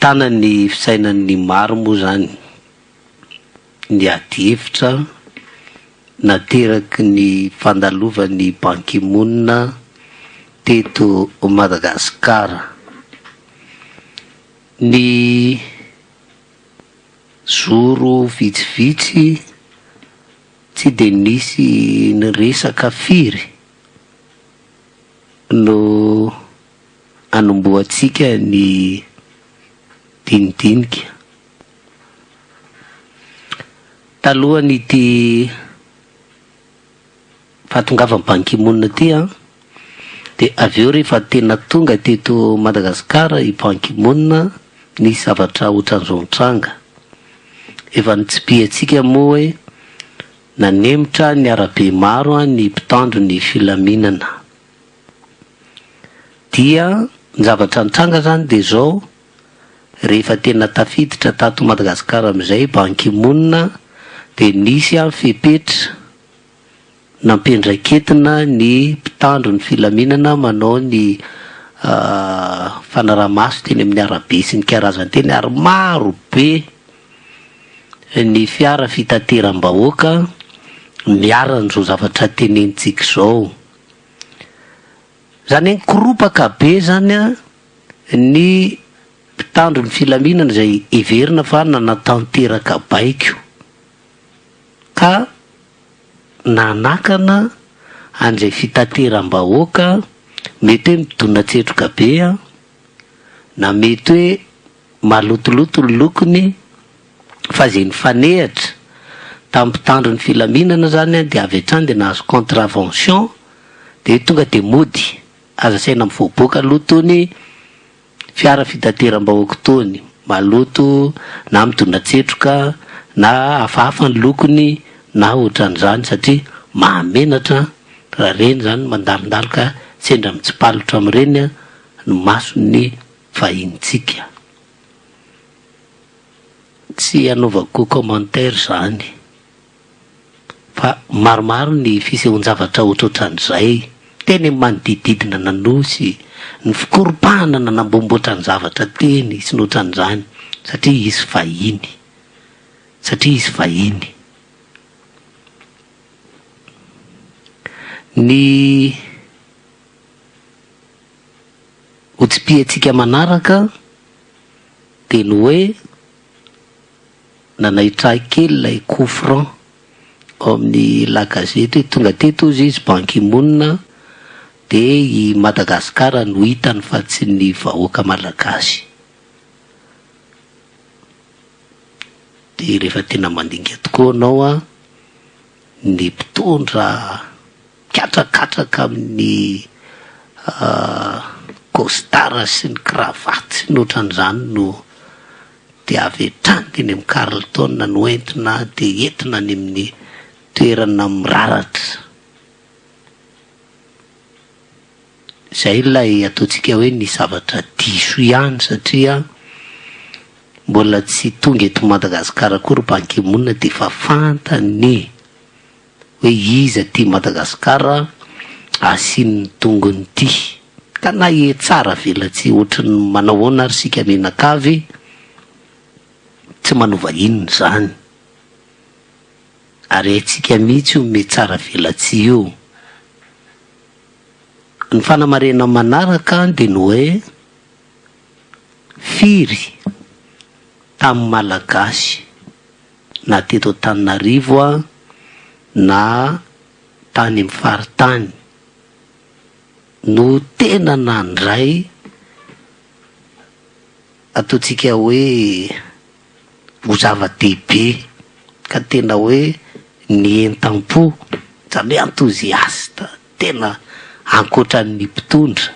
Nitana ny fisainan'ny maro moa izany ny adihevitra nateraky ny fandalovan'i Ban Ki-moon teto Madagasikara. Ny zoro vitsivitsy tsy dia nisy niresaka firy no anombohantsika ny dinidinika. Talohan'ity fahatongavan'i Ban Ki-moon ity an, dia avy eo rehefa tena tonga teto Madagasikara i Ban Ki-moon, nisy zavatra ohatran'izao nitranga. Efa notsipihantsika moa hoe nanemotra ny arabe maro ny mpitandro ny filaminana. Dia ny zavatra nitranga zany dia zao, rehefa tena tafiditra tato Madagasikara amin'izay Ban Ki-moon dia nisy an fepetra nampiandraiketina ny mpitandro ny filaminana manao ny fanaraha-maso teny amin'ny arabe sy ny karazany teny ary maro be ny fiara fitateram-bahoaka niharan'izao zavatra tenenintsika izao. Zany hoe nikoropaka be zany an ny mpitandro ny filaminana izay heverina fa nanatanteraka baiko ka nanakana an'izay fitateram-bahoaka mety hoe midona-tsetroka be an, na mety hoe malotoloto ny lokony fa izay nifanehatra tamin'ny mpitandro ny filaminana zany dia avy hatrany dia nahazo contravention dia tonga dia mody, aza asaina mivoaboaka aloha tony fiara fitateram-bahoaka tony, maloto na midona-tsetroka na hafahafa ny lokony na ohatran'izany satria mahamenatra raha ireny zany mandalondalo ka sendra mitsipalotra amin'ireny ny mason'ny vahinintsika. Tsy hanaovako commentaire izany fa maromaro ny fisehoan-javatra ohatrohatran'izay teny amin'ny manodidididina an'Anosy, ny fikoropahana nanamboamboatra ny zavatra teny sy ny ohatran'izany satria hisy vahiny, satria hisy vahiny. Ny hotsipihantsika manaraka. Dia ny hoe nanaitra ahy kely ilay coup franc ao amin'ny la gazette hoe tonga teto hozy izy Ban Ki Moon dia i Madagascar no hitany fa tsy ny vahoaka malagasy. Dia rehefa tena mandinika tokoa anao an, ny mpitondra Mikatrakatraka amin'ny costard sy ny cravate sy ny ohatran'izany no dia avy hatrany teny amin'ny Carlton no entina dia entina any amin'ny toerana miraratra. Izay ilay ataontsika hoe ny zavatra diso ihany satria mbola tsy tonga eto Madagasikara akory Ban Ki-moon dia efa fantany. hoe iza ty Madagascar asian'ny tongony ty. Ka na hetsara velatsihy ohatrin'ny manao ahoana ary isika mianakavy tsy manova inona izany. Ary haintsika mihitsy io mihetsara velatsihy io. Ny fanamarihana manaraka dia ny hoe firy tamin'ny Malagasy na teto Antananarivo na tany amin'ny faritany no tena nandray ataontsika hoe ho zava-dehibe ka tena hoe nientam-po, izany hoe enthousiaste tena ankoatran'ny mpitondra.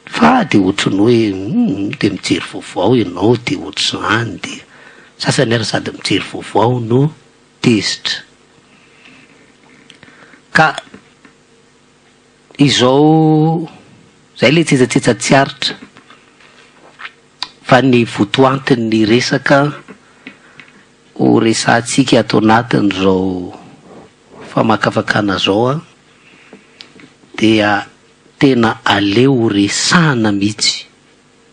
Fa dia ohatran'ny hoe humm dia mijery vaovao ianao dia ohatr'izany dia sasany ary sady mijery vaovao no tezitra. Ka izao izay ilay tsetsatsetsa tsy aritra fa ny votoantin'ny resaka ho resahantsika ato anatin'izao famakafakana izao an dia Tena aleo ho resahana mihitsy.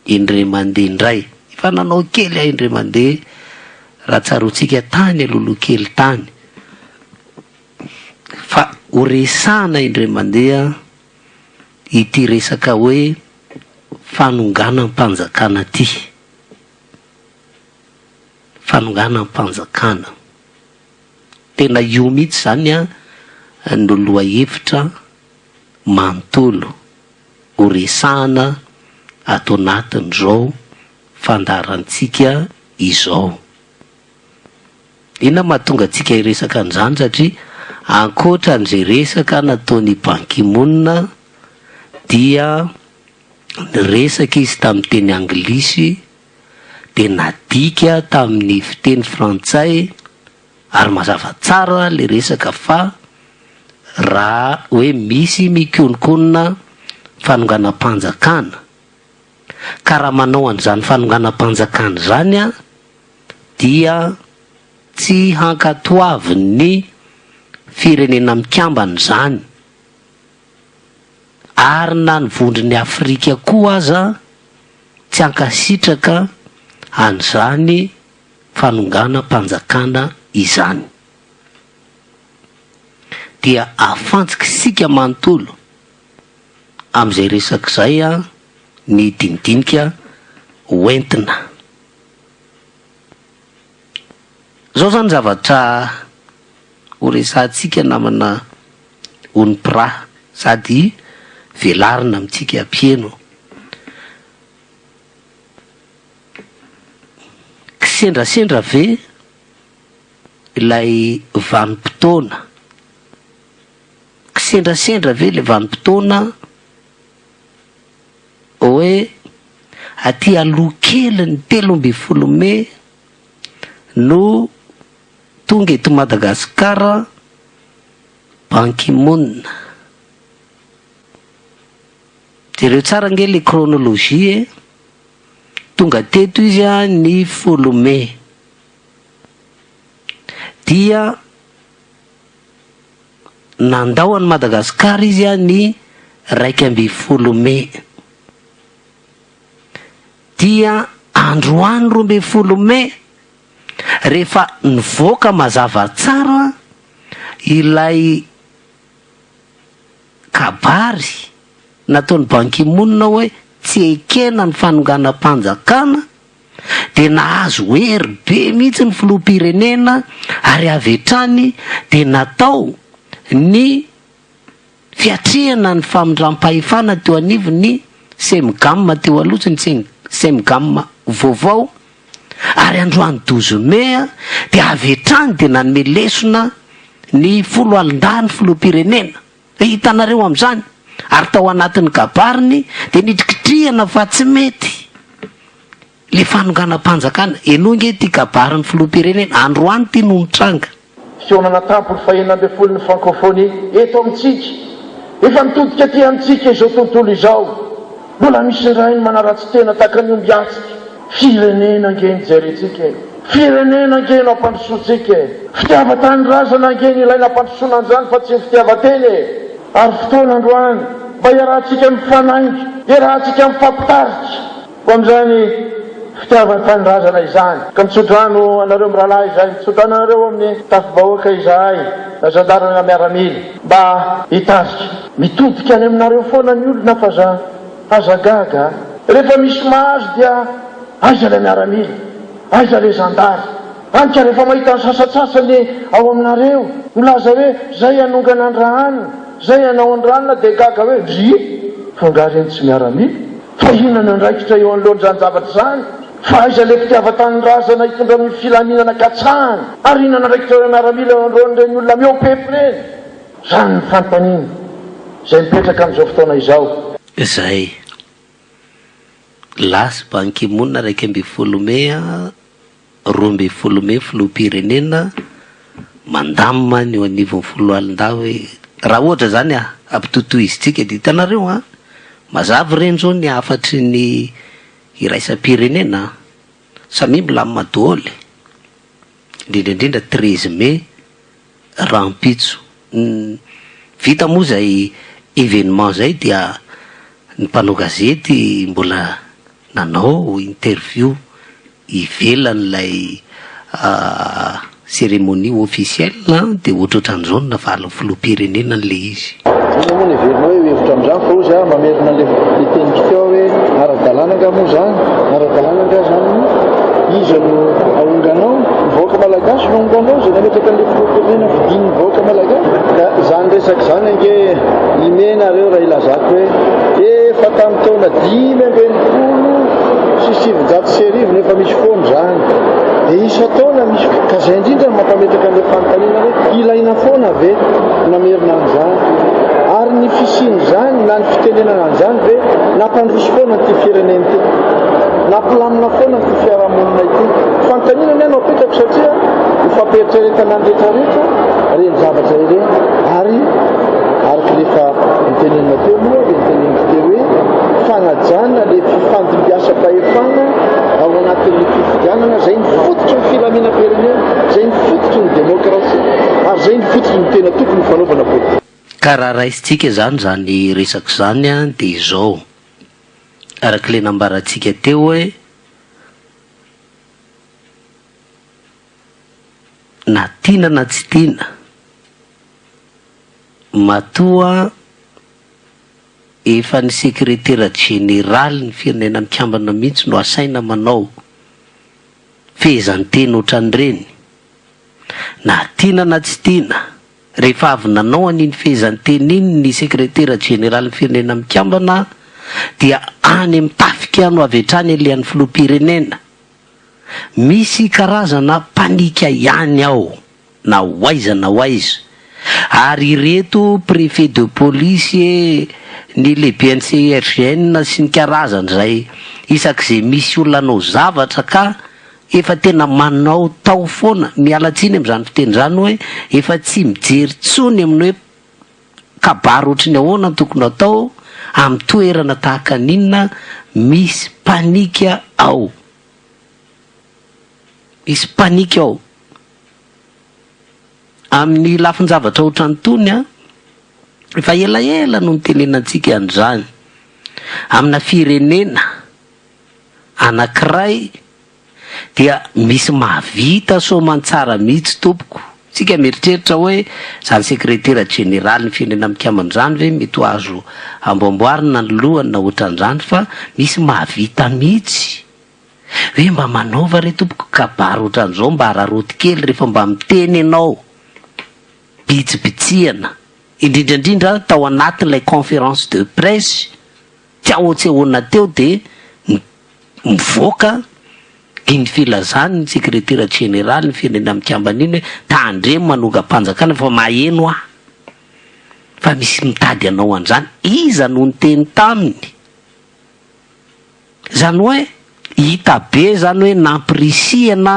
Indray mandeha indray. Efa nanao kely aho indray mandeha raha tsaroantsika tany alohaloha kely tany. Fa ho resahana indray mandeha ity resaka hoe fanonganam-panjakana ity. Fanonganam-panjakana. Tena io mihitsy izany no lohahevitra manontolo ho resahana ato anatin'izao fandaharantsika izao. Inona mahatonga antsika hiresaka an'izany satria ankoatra an'izay resaka nataon'i Ban Ki-moon dia niresaka izy tamin'ny teny anglisy dia nadika tamin'ny fiteny frantsay ary mazava tsara le resaka fa raha hoe misy mikononkonona fanonganam-panjakana ka raha manao an'izany fanonganam-panjakana izany an dia tsy hankatoavin'ny firenena mikambana izany ary na ny vondron'i Afrika koa aza tsy hankasitraka an'izany fanonganam-panjakana izany. Dia afantsika manontolo amin'izay resaka izay ny dinidinika hoentina. Izao izany zavatra ho resahantsika namana Onpra sady velarina amintsika mpiheno. Kisendrasendra ve ilay vanim-potoana? Kisendrasendra ve ilay vanim-potoana hoe aty aloha kelin'ny 13 mey no tonga eto Madagasikara Ban Ki-moon? Jereo tsara ange le chronologie e! Tonga teto izy ny 10 mai. Dia nandao an'i Madagasikara izy ny 11 mai. Dia androany 12 mai, rehefa nivoaka mazava tsara ilay kabary nataon'i Ban Ki-moon hoe tsy ekena ny fanonganam-panjakana dia nahazo hery be mihitsy ny filoham-pirenena ary avy hatrany dia natao ny fiatrehana ny famindram-pahefana teo anivon'ny Cemgam teo aloha sy ny Cemgam vaovao ary androany 12 mai dia avy hatrany dia nanome lesona ny foloalindahy ny filoham-pirenena. Dia hitanareo amin'izany, ary tao anatin'ny kabariny dia nitrikitrihana fa tsy mety le fanonganam-panjakana. Henoy nge ity kabarin'ny filoham-pirenena, androany ity no nitranga. Fihaonana tampony fahenina ambin'ny folon'ny Frankôfônia eto amintsika. Efa mitodika aty amintsika izao tontolo izao. Mbola misy indray ny manaratsy tena tahaka ny omby atsika. Firenena ange no jerentsika e! Firenena ange no ampandrosoantsika e! Fitiavan-tanindrazana ange no ilaina ampandrosoana an'izany fa tsy ny fitiavan-tena e! Ary fotoana androany mba hiarahantsika mifanainga, hiarahantsika mifampitarika ho amin'izany fitiavan-tanindrazana izany. Ka mitsodrano anareo mirahalahy izahay, mitsodrano anareo amin'ny tafi-bahoaka izahay, na zandary na miaramila, mba hitarika. Mitodika any aminareo foana ny olona fa za. Aza gaga a! Rehefa misy mahazo dia aiza ilay miaramila? Aiza ilay zandary? Any ka rehefa mahita ny sasantsasany ao aminareo milaza hoe zay hanongana an-dRahanina, zay hanao an-dRanona dia gaga hoe ndry! Fa angaha ireny tsy miaramila? Fa inona ny andraikitra eo anoloan'izany zavatra izany? Fa aiza ilay fitiavan-tanindrazana hitondra amin'ny filaminana katsahana? Ary inona ny andraikitrareo miaramila eo anoloan'ireny olona mihoa-pefy ireny? Izany ny fanontaniana izay mipetraka amin'izao fotoana izao. Izay. Last Ban Ki-moon 11 mey 12 mey filoham-pirenena mandamina ny eo anivon'ny foloalindahy hoe raha ohatra izany ampitohitohizintsika dia hitanareo an, mazava ireny izao ny hafatry ny iraisam-pirenena an, samia milamina daholo, indrindra indrindra 13 mey rahampitso. Vita moa izay événement izay dia ny mpanao gazety mbola. Nanao interview ivelan'ilay cérémonie officielle dia ohatrohatran'izao no navalin'ny filoham-pirenena an'ilay izy. Inona moa no heverinao hoe ho hevitra amin'izany fa hozy aho mamerina an'ilay teniko teo aho hoe ara-dalàna angaha moa izany? Ara-dalàna angaha izany ny iza no ahonganao? Ny vahoaka malagasy no ahonganao izay nametraka an'ilay filoham-pirenena fidin'ny vahoaka malagasy? Ka izany resaka izany ange imenareo raha ilazako hoe efa tamin'ny taona 1965 no efa misy foana izany dia isan-taona misy ka izay indrindra no mampametraka an'ilay fanontaniana hoe ilaina foana ve ny mamerina an'izany ary ny fisian'izany na ny fitenenana an'izany ve nampandroso foana an'ity firenena ity nampilamina foana an'ity fiarahamonina ity fanontaniana ny ahy no apetrako satria ho fampieritreretana ny rehetrarehetra ireny zavatra ireny ary araka ilay efa notenenina teo moa dia noteneniko teo hoe fanajana ilay fifandimbiasam-pahefana ao anatin'ny fifidianana izay ny fototry ny filaminam-pirenena, izay ny fototry ny demokrasia ary izay ny fototry ny tena tokony ho fanaovana politika. Ka raha raisintsika izany izany resaka izany dia izao, araka ilay nambarantsika teo hoe, na tiana na tsy tiana, matoa efa ny sekretera jeneralin'ny Firenena Mikambana mihitsy no asaina manao fehezanteny ohatran'ireny, na tiana na tsy tiana, rehefa avy nanao an'iny fehezanteny iny ny sekretera jeneralin'ny Firenena Mikambana dia any amin'ny tafika no avy hatrany alehan'ny filoham-pirenena. Misy karazana panika ihany ao na ho aiza na ho aiza. Ary ireto préfet de police e, ny lehiben'ny CIRGN sy ny karazany izay isak'izay misy olona hanao zavatra ka efa tena manao tao foana, miala tsiny amin'izany fiteny izany hoe efa tsy mijery intsony amin'ny hoe kabary ohatry ny ahoana no tokony hatao amin'ny toerana tahaka ny inona, misy panique ao. Misy panique ao. Amin'ny lafin-javatra ohatran'itony an, efa elaela no nitenenantsika an'izany. Amina firenena anankiray dia misy mahavita soamantsara mihitsy tompoko. Tsika mieritreritra hoe izany sekretera jeneralin'ny firenena mikambana izany ve mety ho azo amboamboarina ny lohany na ohatran'izany fa misy mahavita mihitsy. Hoe mba manaova re tompoko kabary ohatran'izao mba araraoty kely rehefa mba miteny ianao. Bitsibitsihana. Indrindra indrindra tao anatin'ilay conférence de presse tsy ahoatsehoana teo dia mivoaka iny filazany ny sekretera jeneraly ny firenena mikambana iny hoe tandremo manongam-panjakana fa maheno aho fa misy mitady hanao an'izany. Iza no niteny taminy? Izany hoe hita be izany hoe nampirisihana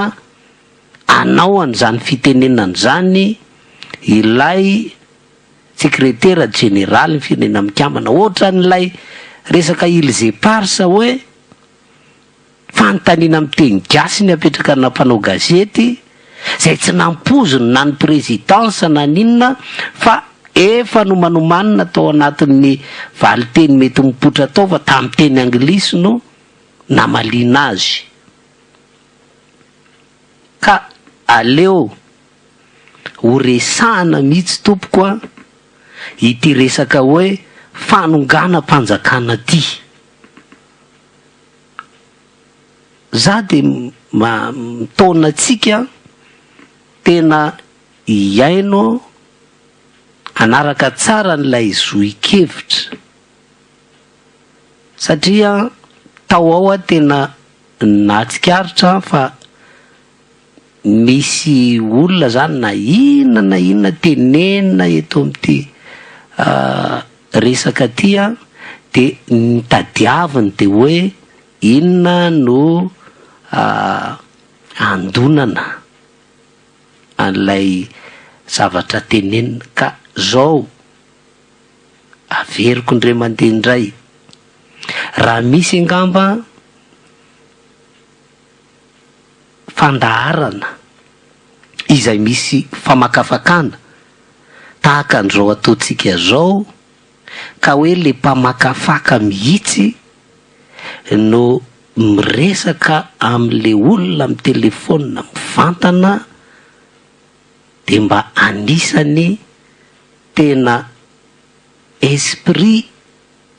hanao an'izany fitenenana izany ilay sekretera jeneralin'ny Firenena Mikambana. Ohatran'ilay resaka Îles Éparses hoe fanontaniana amin'ny teny gasy ny apetraka ana mpanao gazety izay tsy nampoiziny na ny présidence na ny inona fa efa nomanomanina tao anatin'ny valinteny mety mipoitra tao fa tamin'ny teny anglisy no namaliana azy. Ka aleo ho resahana mihitsy tompoko a ity resaka hoe fanonganam-panjakana ty. Za de mitaona antsika tena hihaino hanaraka tsara an'ilay zohin-kevitra satria tao ao aho tena nahatsikaritra fa misy olona zany na inona na inona tenenina eto amin'ity resaka ity an, de ny tadiaviny de hoe inona no handonana an'ilay zavatra tenenina ka zao averiko indray mandeha indray, raha misy angamba fandaharana izay misy famakafakana tahaka an'izao ataontsika izao ka hoe le mpamakafaka mihitsy no. miresaka amin'le olona amin'ny telefaonina mivantana dia mba anisany tena esprit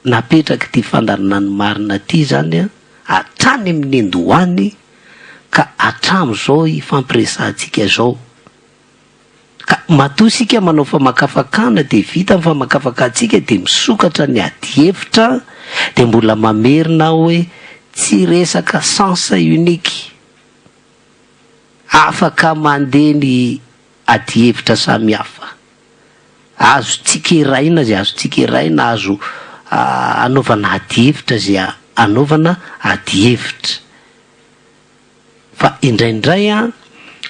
napetrak'ity fandalinana ny marina ity izany hatrany amin'ny niandohany ka hatramin'izao ifampiresahantsika izao. Ka matoa isika manao famakafakana dia vita ny famakafakantsika dia misokatra ny adihevitra dia mbola mamerina aho hoe tsy resaka sens unique. Afaka mandeha ny adihevitra samihafa. Azo tsikeraina izay azo tsikeraina, azo anaovana adihevitra izay anaovana adihevitra. Fa indraindray an,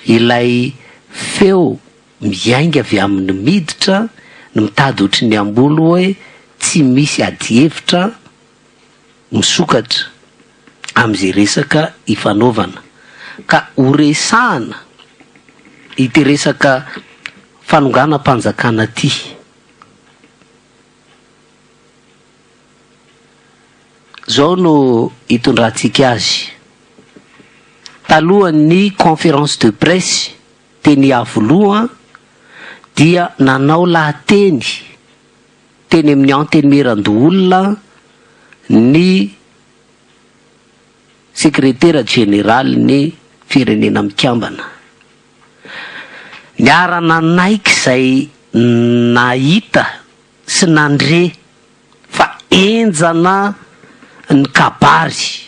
ilay feo miainga avy amin'ny miditra no mitady ohatry ny hamboly hoe tsy misy adihevitra misokatra amin'izay resaka ifanaovana. Ka horesahana ity resaka fanonganam-panjakana ity. Zao no itondrantsika azy. Talohan'ny conférence de presse teny Iavoloha dia nanao lahateny teny amin'ny Antenimierandoholona ny sekretera jeneralin'ny Firenena Mikambana. Niara-nanaiky izay nahita sy nandre fa henjana ny kabary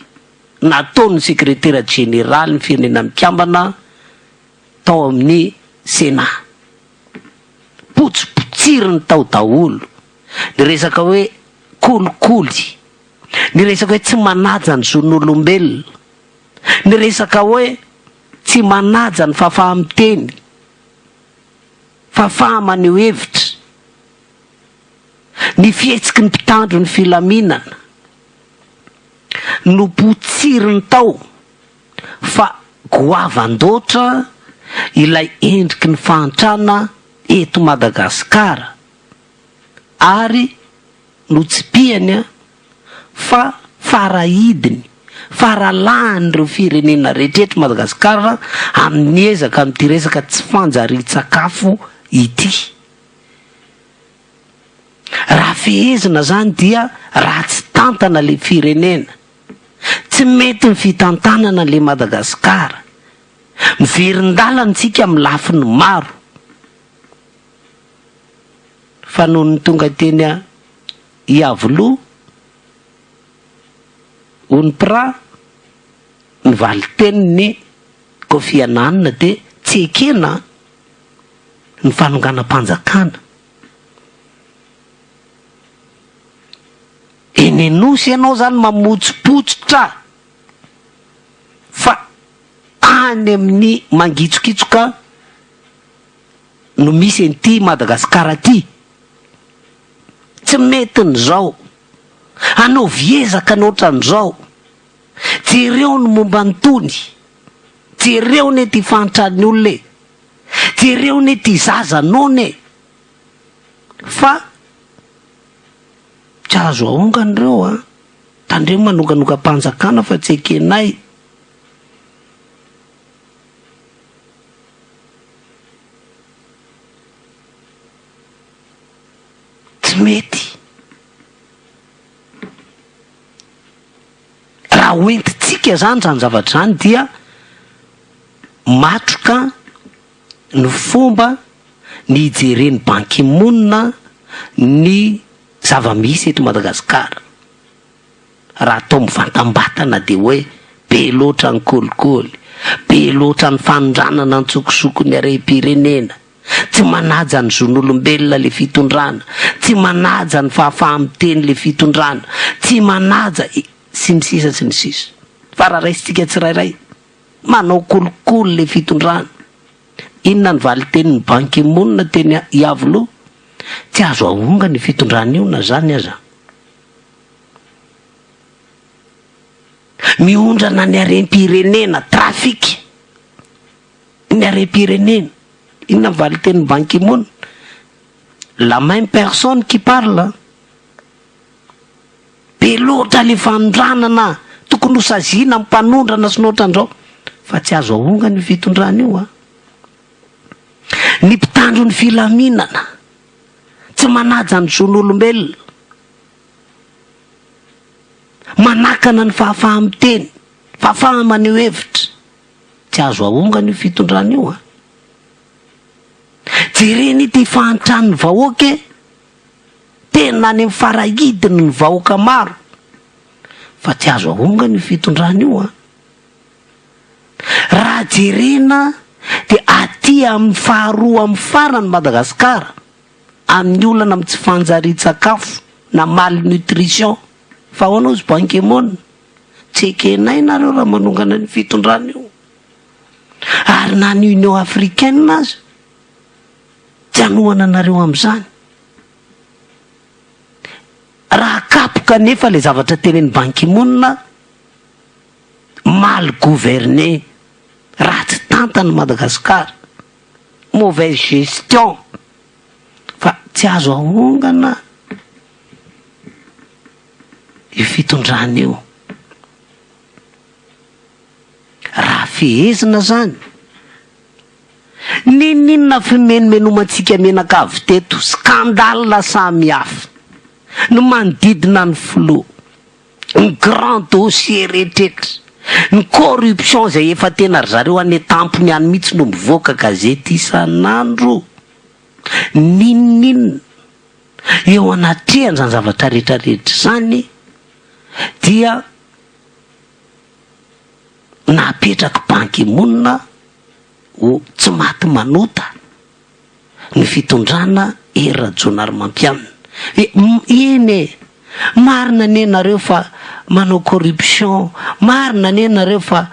nataon'ny sekretera jeneralin'ny Firenena Mikambana tao amin'ny Sénat. Potsipotsiriny tao daholo ny resaka hoe kolikoly, ny resaka hoe tsy manaja ny zon'olombelona, ny resaka hoe tsy manaja ny fahafaha-miteny, fahafaha-maneho hevitra. Ny fihetsiky ny mpitandro ny filaminana no potsiriny tao fa goavan-doatra ilay endriky ny fahantrana eto Madagasikara ary notsipihany fa farahidiny, faralahin'ireo firenena rehetra eto Madagasikara amin'ny ezaka amin'ity resaka tsy fanjarian-tsakafo ity. Raha fehezina zany dia ratsy tantana le firenena. Tsy mety ny fitantanana le Madagascar. Miverin-dalana tsika amin'ny lafiny maro. Fa nony tonga teny Iavoloha, Unpra, ny valin-tenin'i Kofi Annan dia tsy ekena ny fanonganam-panjakana. Eny Anosy ianao zany mamotsipotsitra fa any amin'ny mangitsokitsoka no misy an'ity Madagasikara ty. Tsy mety ny zao. Anaovy ezaka ny ohatran'izao. Jereo ny momba an'itony. Jereo anie ty fahantran'ny olona e. Jereo anie ty zaza noana e. Fa tsy azo ahongana ireo an! Tandremo manonganongam-panjakana fa tsy ekenay. Tsy mety. Raha hoentintsika izany izany zavatra izany dia matroka ny fomba ny hijeren'i Ban Ki Moon ny zava-misy eto Madagasikara. Raha atao mivantambatana dia hoe be loatra ny kolikoly, be loatra ny fanondranana antsokosoko ny harem-pirenena, tsy manaja ny zon'olombelona le fitondrana, tsy manaja ny fahafaha-miteny le fitondrana, tsy manaja sy ny sisa sy ny sisa. Fa raha raisintsika tsirairay, Manao kolikoly le fitondrana. Inona ny valitenin'i Ban Ki Moon teny Iavoloha? Tsy azo ahongana io fitondrana io na zany aza. Miondrana ny harem-pirenena, trafic ny harem-pirenena. Inona ny valitenin'i Ban Ki Moon? La même personne qui parle. Be loatra le fanondranana. Tokony ho saziana ny mpanondrana sy ny ohatran'izao. Fa tsy azo ahongana io fitondrana io an. Ny mpitandro ny filaminana tsy manaja ny zon'olombelona. Manakana ny fahafaha-miteny, fahafaha-maneho hevitra. Tsy azo ahongana io fitondrana io an. Jerena ity fahantran'ny vahoaka e! Tena any amin'ny farahidiny ny vahoaka maro. Fa tsy azo ahongana io fitondrana io an! Raha jerena dia aty amin'ny faharoa amin'ny farany Madagasikara amin'ny olana amin'ny tsy fanjarian-tsakafo na malnutrition. Fa ahoana hozy Ban Ki-moon? Tsy ekenay nareo raha manongana an'io fitondrana io. Ary na ny Union Africaine aza tsy hanohana anareo amin'izany. Raha akapoka anefa ilay zavatra tenenin'i Ban Ki-moon, mal gouverné, ratsy tantana Madagascar, mauvaise gestion, fa tsy azo ahongana io fitondrana io. Raha fehezina zany, n'inon'inona fimenomenomantsika menaka avy teto, scandale samihafa ny manodidina ny filoha, ny grand dossier rehetrretra, ny corruption izay efa tena ry zareo any an-tampony any mihitsy no mivoaka gazety isan'andro, n'inon'inona eo anatrehan'izany zavatra rehetrarehetra izany dia Napetrak'i Ban Ki-moon ho tsy maty manota ny fitondrana Hery Rajaonarimampianina. Eny e! Marina anie nareo fa manao corruption, marina anie nareo fa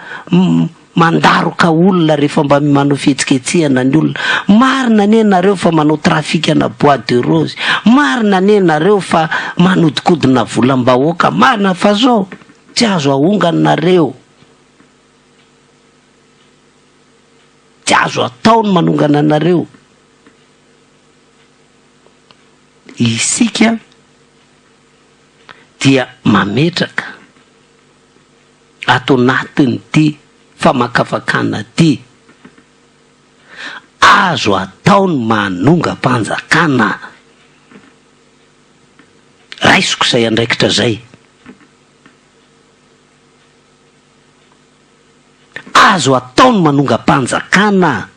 mandaroka olona rehefa mba manao fihetsiketsehana ny olona, marina anie nareo fa manao trafikana bois de rose, marina anie nareo fa manodikodina volam-bahoaka, marina fa zao. Tsy azo ahongana nareo. Tsy azo atao ny manongana anareo. Isika dia mametraka ato anatin'ity famakafakana ity, azo atao ny manongam-panjakana. Raisiko izay andraikitra izay. Azo atao ny manongam-panjakana.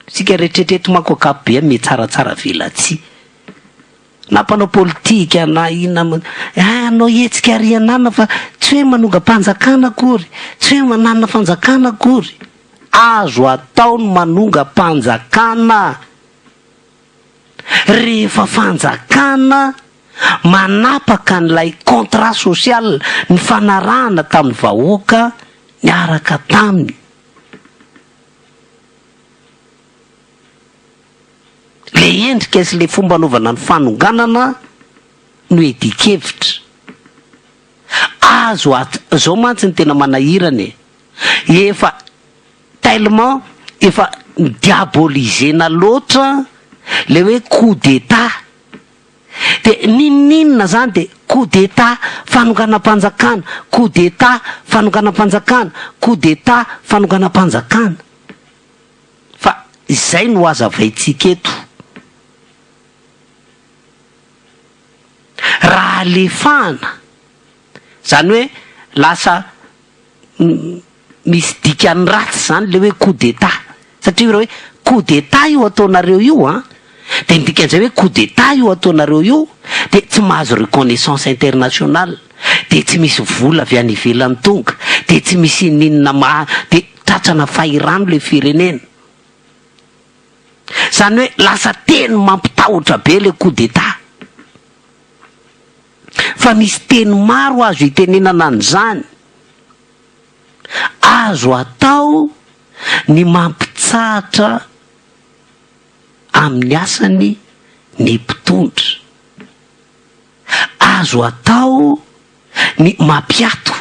Isika rehetra eto manko ankapobeany mihatsaratsara velatsihy. Na mpanao politika na inona, hanao hetsika ary hanana fa tsy hoe manongam-panjakana akory, tsy hoe manana fanjakana akory. Azo atao ny manongam-panjakana. Rehefa fanjakana manapaka an'ilay contrat social nifanarahana tamin'ny vahoaka niaraka taminy. Le endrika sy le fomba anaovana ny fanonganana no iadian-kevitra. Azo at, zao mantsy ny tena manahirana e. Efa Tellement efa ni-diaboliser-na loatra le hoe coup d'Etat de n'inon'inona zany de coup d'Etat, fanonganam-panjakana, coup d'Etat, fanonganam-panjakana, coup d'Etat, fanonganam-panjakana. Fa izay no hazavaintsika eto. Raha alefahana, zany hoe lasa Misy dikany ratsy zany le hoe coup d'etat satria raha hoe coup d'etat io ataonareo io an, de ny dikan'izay hoe coup d'etat io ataonareo io de tsy mahazo reconnaissance internationale, de tsy misy vola avy any ivelany tonga, de tsy misy ininona maha, de tratrana fahirano le firenena. Zany hoe lasa teny mampitahotra be le coup d'etat. Fa misy teny maro azo itenenana an'izany. Azo atao ny mampitsahatra amin'ny asany ny mpitondra. Azo atao ny mampiato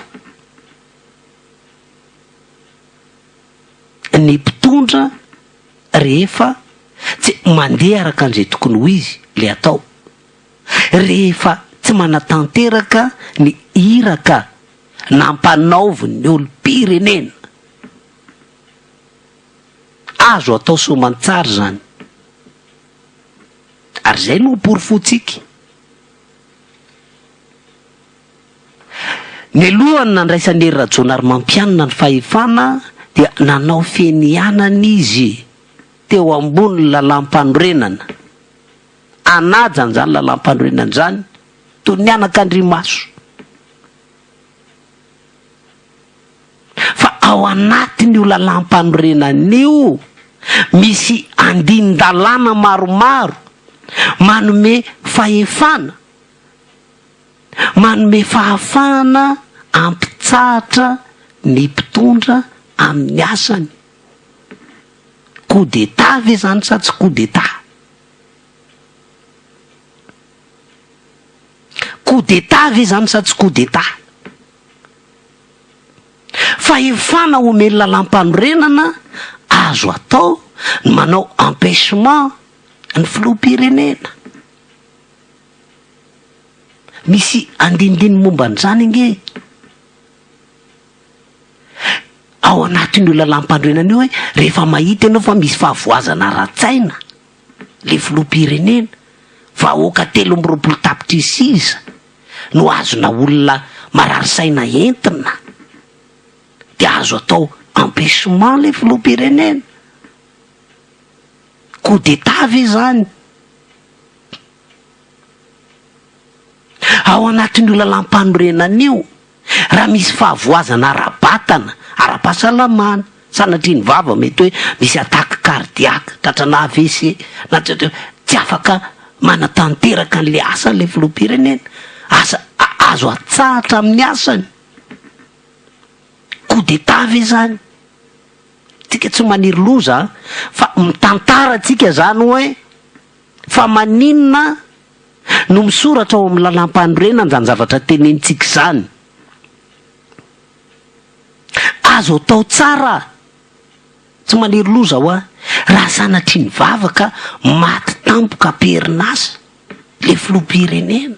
ny mpitondra rehefa tsy mandeha araka an'izay tokony ho izy ilay atao. Rehefa Tsy manatanteraka ny iraka nampanaovin'ny olom-pirenena. Azo atao soamantsara izany. Ary izay no porofointsika. Nialohan'ny nandraisan'i Hery Rajaonarimampianina ny fahefana dia nanao fianianana izy teo ambonin'ny lalàmpanorenana. Hanaja an'izany lalàmpanorenana izany toy ny anakandrimaso. Fa ao anatin'io lalàmpanorenana io misy andinin-dalàna maromaro manome fahefana Manome fahafahana hampitsahatra ny mpitondra amin'ny asany. Coup d'Etat ve izany sa tsy coup d'Etat? Coup d'Etat ve izany sa tsy coup d'Etat? Fahefana omen'ny lalàmpanorenana azo atao ny manao empêchement ny filoham-pirenena. Misy andinindiny momba an'izany ange ao anatin'io lalàmpanorenana io hoe rehefa mahita ianao fa misy fahavoazana ara-tsaina le filoham-pirenena, vahoaka 23 tapitrisa isa no azona olona marary saina entina de azo atao empêchement le filoham-pirenena. Coup d'état ve zany? Ao anatin'io lalàmpanorenana io, raha misy fahavoazana ara-batana, ara-pahasalamana, sanatria ny vava mety hoe misy attaque cardiaque, tratrana AVC, na tsy tsy afaka manatanteraka an'ilay asany ilay filoham-pirenena, asa azo atsahatra amin'ny asany. Coup d'état ve zany? Tsika tsy maniry loza fa mitantara tsika zany hoe Fa maninona no misoratra ao amin'ny lalàmpanorenana izany zavatra tenenintsika izany? Azo atao tsara, tsy maniry loza hoa, raha sanatria nivavaka maty tampoka am-perinasa ilay filoham-pirenena.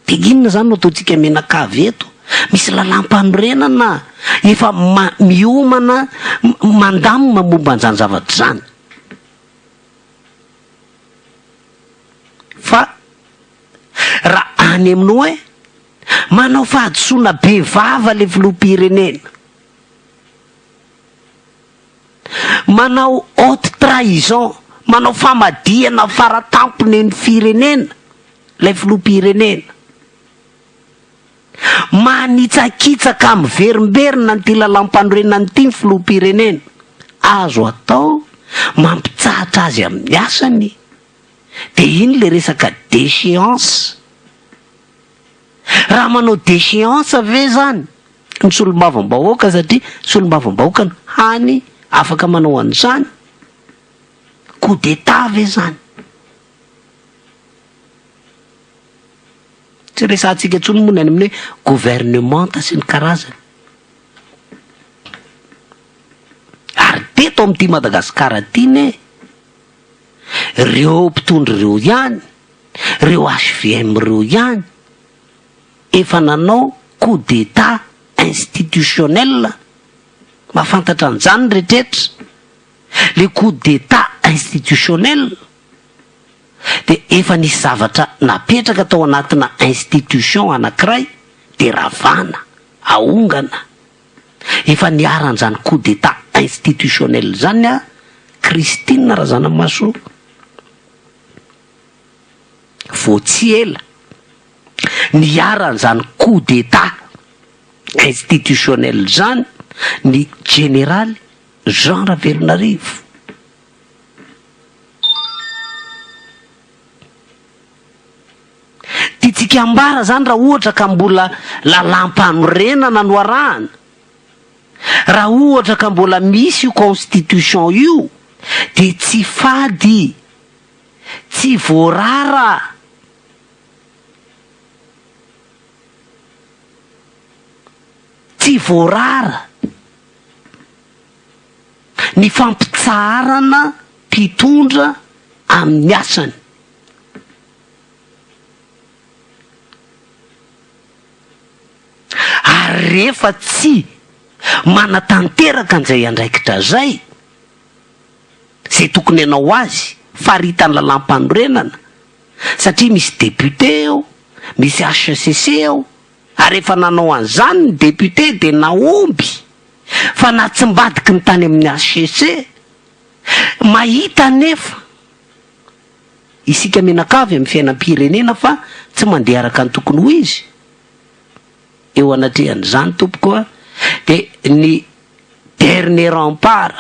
Dia inona izany no ataontsika mianakavy eto? Misy lalàmpanorenana efa miomana mandamina momba an'izany zavatra izany. Fa raha any amin'ny hoe manao fahadisoana be vava le filoham-pirenena, manao haute trahison, manao famadihana faratampony ny firenena ilay filoham-pirenena, Manitsakitsaka miverimberina an'ity lalàmpanorenana ity ny filoham-pirenena. Azo atao mampitsahatra azy amin'ny asany. Dia iny ilay resaka déchéance. Raha manao déchéance ve izany ny solombavambahoaka satria solombavambahoaka no hany afaka manao an'izany? Coup d'état ve izany? Tsy resahantsika intsony moa ny any amin'ny hoe governemanta sy ny karazany. Ary teto amin'ity Madagasikara ity ne, ireo mpitondra ireo ihany, ireo HVM ireo ihany, efa nanao coup d'état institutionnel, mahafantatra an'izany ny rehetrarehetra, le coup d'état institutionnel. dia efa nisy zavatra napetraka tao anatina institution anakiray dia ravana, ahongana. Efa niharan'izany coup d'etat institutionnel izany a Christine Razanamahasoa vao tsy ela niharan'izany coup d'etat institutionnel izany ny jeneraly Jean Ravelonarivo. Tiantsika ambara zany raha ohatra ka mbola lalàmpanorenana no arahana, raha ohatra ka mbola misy io constitution io dia tsy fady, tsy voarara, tsy voarara. Ny fampitsaharana mpitondra amin'ny asany. Ary rehefa tsy manatanteraka an'izay andraikitra izay, izay tokony hanao azy, faritan'ny lalàmpanorenana, satria misy député eo, misy HCC eo, ary efa nanao an'izany ny député dia nahomby, fa natsimbadiky ny tany amin'ny HCC. Mahita anefa isika mianakavy amin'ny fiainam-pirenena fa tsy mandeha araka ny tokony ho izy. Eo anatrehan'izany tompoko a, dia ny dernier rempart,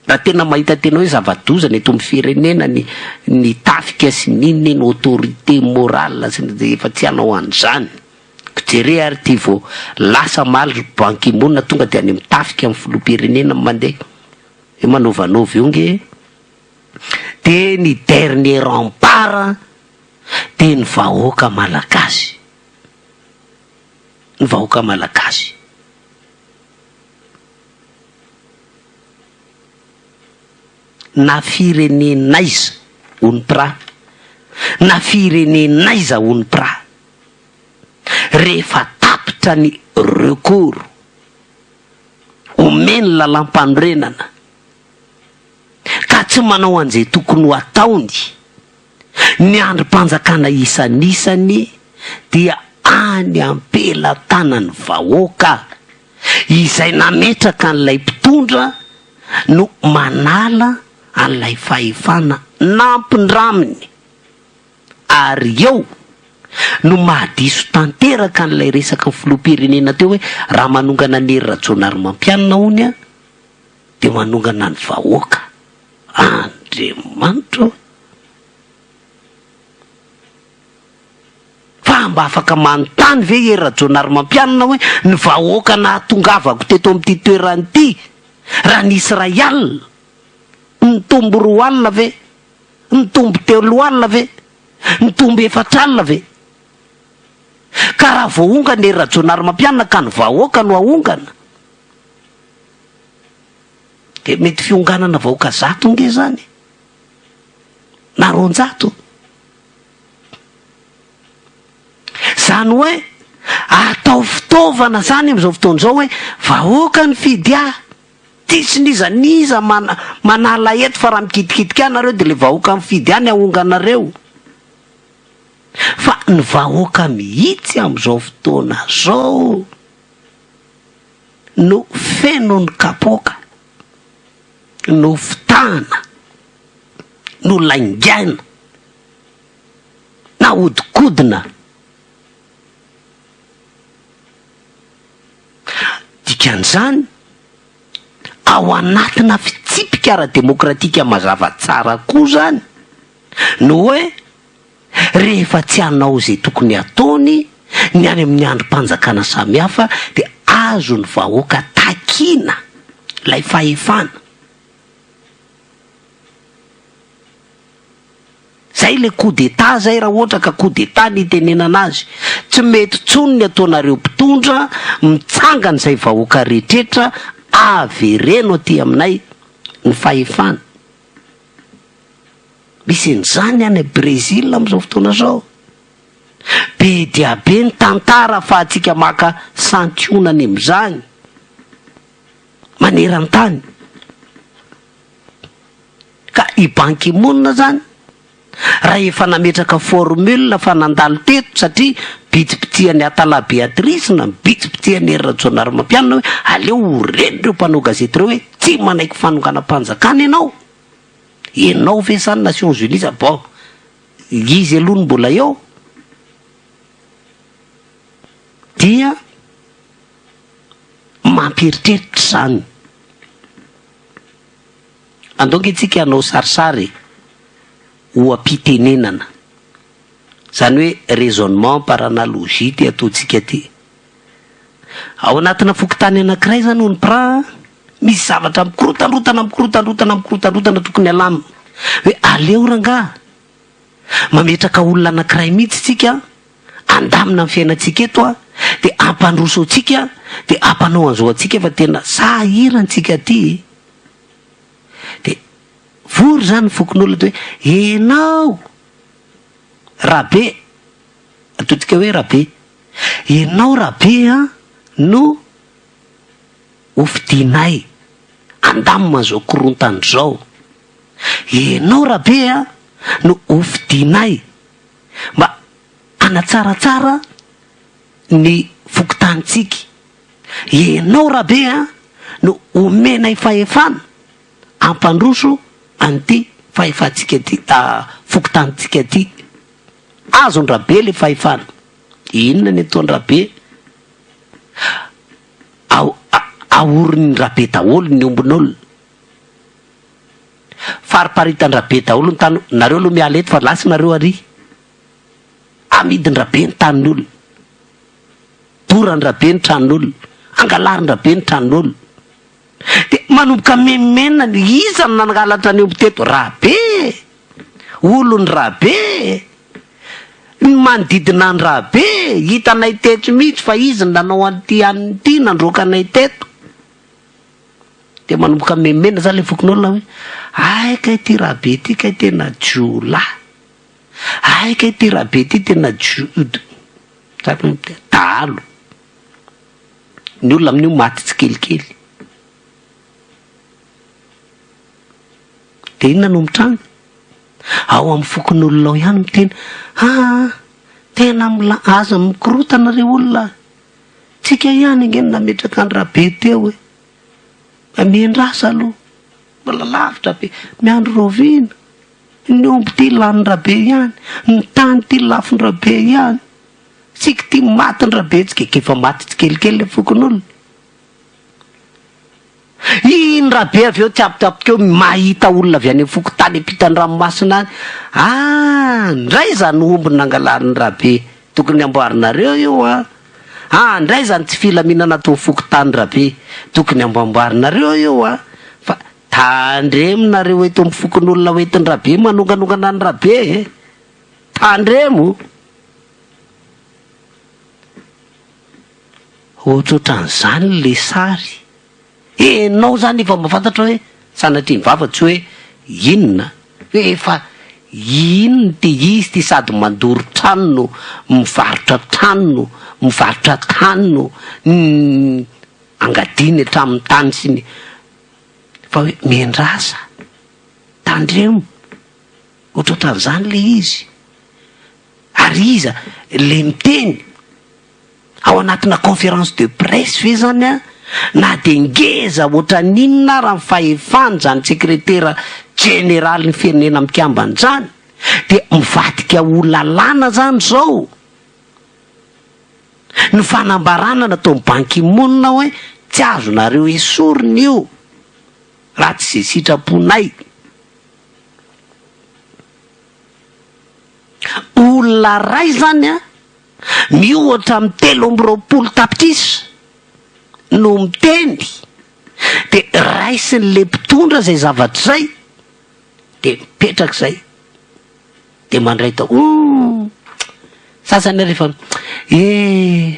raha tena mahita tena hoe zava-doza ny eto amin'ny firenena ny ny tafika sy ny inona iny autorité morale sy ny dia efa tsy hanao an'izany. Jere ary ity vao lasa omaly ry Ban Ki Moon tonga dia any amin'ny tafika amin'ny filoham-pirenena no mandeha. Io manovanova io nge. Dia ny dernier rempart dia ny vahoaka malagasy. Ny vahoaka malagasy. Na firenen'aiza UNPRA, na firenen'aiza UNPRA, rehefa tapitra ny recours omeny lalàmpanorenana ka tsy manao an'izay tokony ho ataony ny andrim-panjakana isanisany dia any am-pelatanan'ny vahoaka izay nametraka an'ilay mpitondra no manala an'ilay fahefana nampindraminy ary eo no mahadiso tanteraka an'ilay resaka ny filoham-pirenena teo hoe raha manongana an'i Hery Rajaonarimampianina hono an dia manongana ny vahoaka. Andriamanitra ô! Fa mba afaka manontany ve i Hery Rajaonarimampianina hoe ny vahoaka nahatongavako teto amin'ity toerana ity raha nisy iray alina, nitombo roa alina ve? Nitombo telo alina ve? Nitombo efatra alina ve? Ka raha voaongana Hery Rajaonarimampianina ka ny vahoaka no aongana dia mety fionganana vahoaka zato nge zany na 200. Zany hoe atao fitaovana zany amin'izao fotoana izao hoe vahoaka nifidy ahy. Tsisy n'iza n'iza manala eto fa raha mikitikitika ahy nareo de le vahoaka mifidy ahy ny ahonganareo. Fa ny vahoaka mihitsy amizao fotoana zao no feno ny kapoaka, no fitahana, no laingaina, nahodikodina. Dikan'izany, ao anatina fitsipika ara-demokratika mazava tsara koa izany ny hoe rehefa tsy hanao izay tokony hataony ny any amin'ny andrim-panjakana samihafa dia azon'ny vahoaka takiana ilay fahefana. Zay le coup d'etat zay raha ohatra ka coup d'etat ny itenenana azy. Tsy mety tsony ny ataonareo mpitondra, mitsangana izay vahoaka retretra, avereno aty aminay ny fahefana. Misy an'izany any Brésil amin'izao fotoana izao. Be dia be ny tantara afahantsika maka santionany amin'izany maneran-tany. Ka i Ban Ki Moon zany raha efa nametraka formule fa nandalo teto satria bitsibitihan'i Atala Beatrice na bitsibitihan'i Hery Rajaonarimampianina hoe aleo ho ren'ireo mpanao gazety ireo hoe tsy manaiky fanonganam-panjakana ianao, ianao ve zany Nations Unies sa bon izy aloha no mbola eo dia mampieritreritra izany. Andao ange tsika hanao sarisary oha-pitenenana. Izany hoe raisonnement par analogie ity ataontsika ity. Ao anatina fokontany anankiray izany hono pra, misy zavatra mikorotandrotana, mikorotandrotana, mikorotandrotana tokony halamina. Hoe aleo rangaha mametraka olona anankiray mihitsy tsika handamina ny fiainantsika eto an, dia hampandroso antsika, dia hampanao an'izao antsika fa tena sahirantsika aty e. Dia vory izany ny fokonolona dia hoe enao Rabe, Ataontsika hoe Rabe. Ianao Rabe an no hofidianay handamina an'izao korontana izao. Ianao Rabe an no hofidianay mba hanatsaratsara ny fokontanintsika. Ianao Rabe an no omenay fahefana hampandroso an'ity fahefantsika ity, fokontanintsika ity. Azon-dRabe le fahefana. Inona ny ataon-dRabe? Ao, aorin-dRabe daholo ny ombin'olona. Fariparitan-dRabe daholo ny tany, nareo aloha miala eto fa lasa nareo ary. Amidin-dRabe ny tanin'olona. Doran-dRabe ny tranon'olona. Angalarin-dRabe ny tranon'olona. Dia manomboka menomenona ny iza no nangalatra ny omby teto? Rabe e! Olon'i Rabe e! Ny manodidina an'i Rabe e! Hitanay teto mihitsy fa izy no nanao an'ity an'ity ity, nandroaka anay teto. Dia manomboka menomenona zany ilay fokonolona hoe, hay kay ity Rabe ity kay tena jiolahy. Hay kay ity Rabe ity tena jio-, dahalo. Ny olona amin'io maty tsikelikely. Dia inona no mitranga? Ao amin'ny fokonolona ao ihany miteny, aa, tena mila, aza mikorotana re olona a! Tsika ihany ange no nametraka an'i Rabe teo e! Mba miandrasa aloha, mbola lavitra be, miandry raoviana? Ny omby ity lanin-dRabe ihany, ny tany ity lafon-dRabe ihany. Tsika ity maty ny Rabetsika ka efa maty tsikelikely le fokonolona. Iny Rabe avy eo tsiapotsapoka eo mahita olona avy any amin'ny fokontany ampitan-dranomasina any. Ah, ndray izany omby nangalarin'i Rabe, tokony amboarinareo io an. Ah, ndray izany tsy filaminana ato amin'ny fokontany Rabe, tokony amboamboarinareo io an. Fa tandremo nareo eto amin'ny fokonolona hoentin-dRabe manonganongana an'i Rabe e. Tandremo. Ohatrohatran'izany le sary. Enao zany efa mahafantatra hoe sanatria ny vava tsy hoe inona, hoe efa inona ity izy ity sady mandoro trano no mivarotra trano no mivarotra tany no angadiny hatramin'ny tany sy ny fa hoe miandrasa, tandremo, ohatrohatran'izany le izy. Ary iza le miteny ao anatina conférence de presse ve zany an? Na de ngeza ohatran'inona ara ny fahefany zany sekretera jeneralin'ny firenena mikambana zany de mivadika ho lalàna zany zao ny fanambarana nataon'i Ban Ki Moon hoe tsy azonareo esorina io raha tsy ze sitraponay. Olona ray zany an, miohatra amin'ny 23 tapitrisa no miteny de raisin'le mpitondra zay zavatra zay de mipetraka zay de mandray tao humm sasany ary efa eh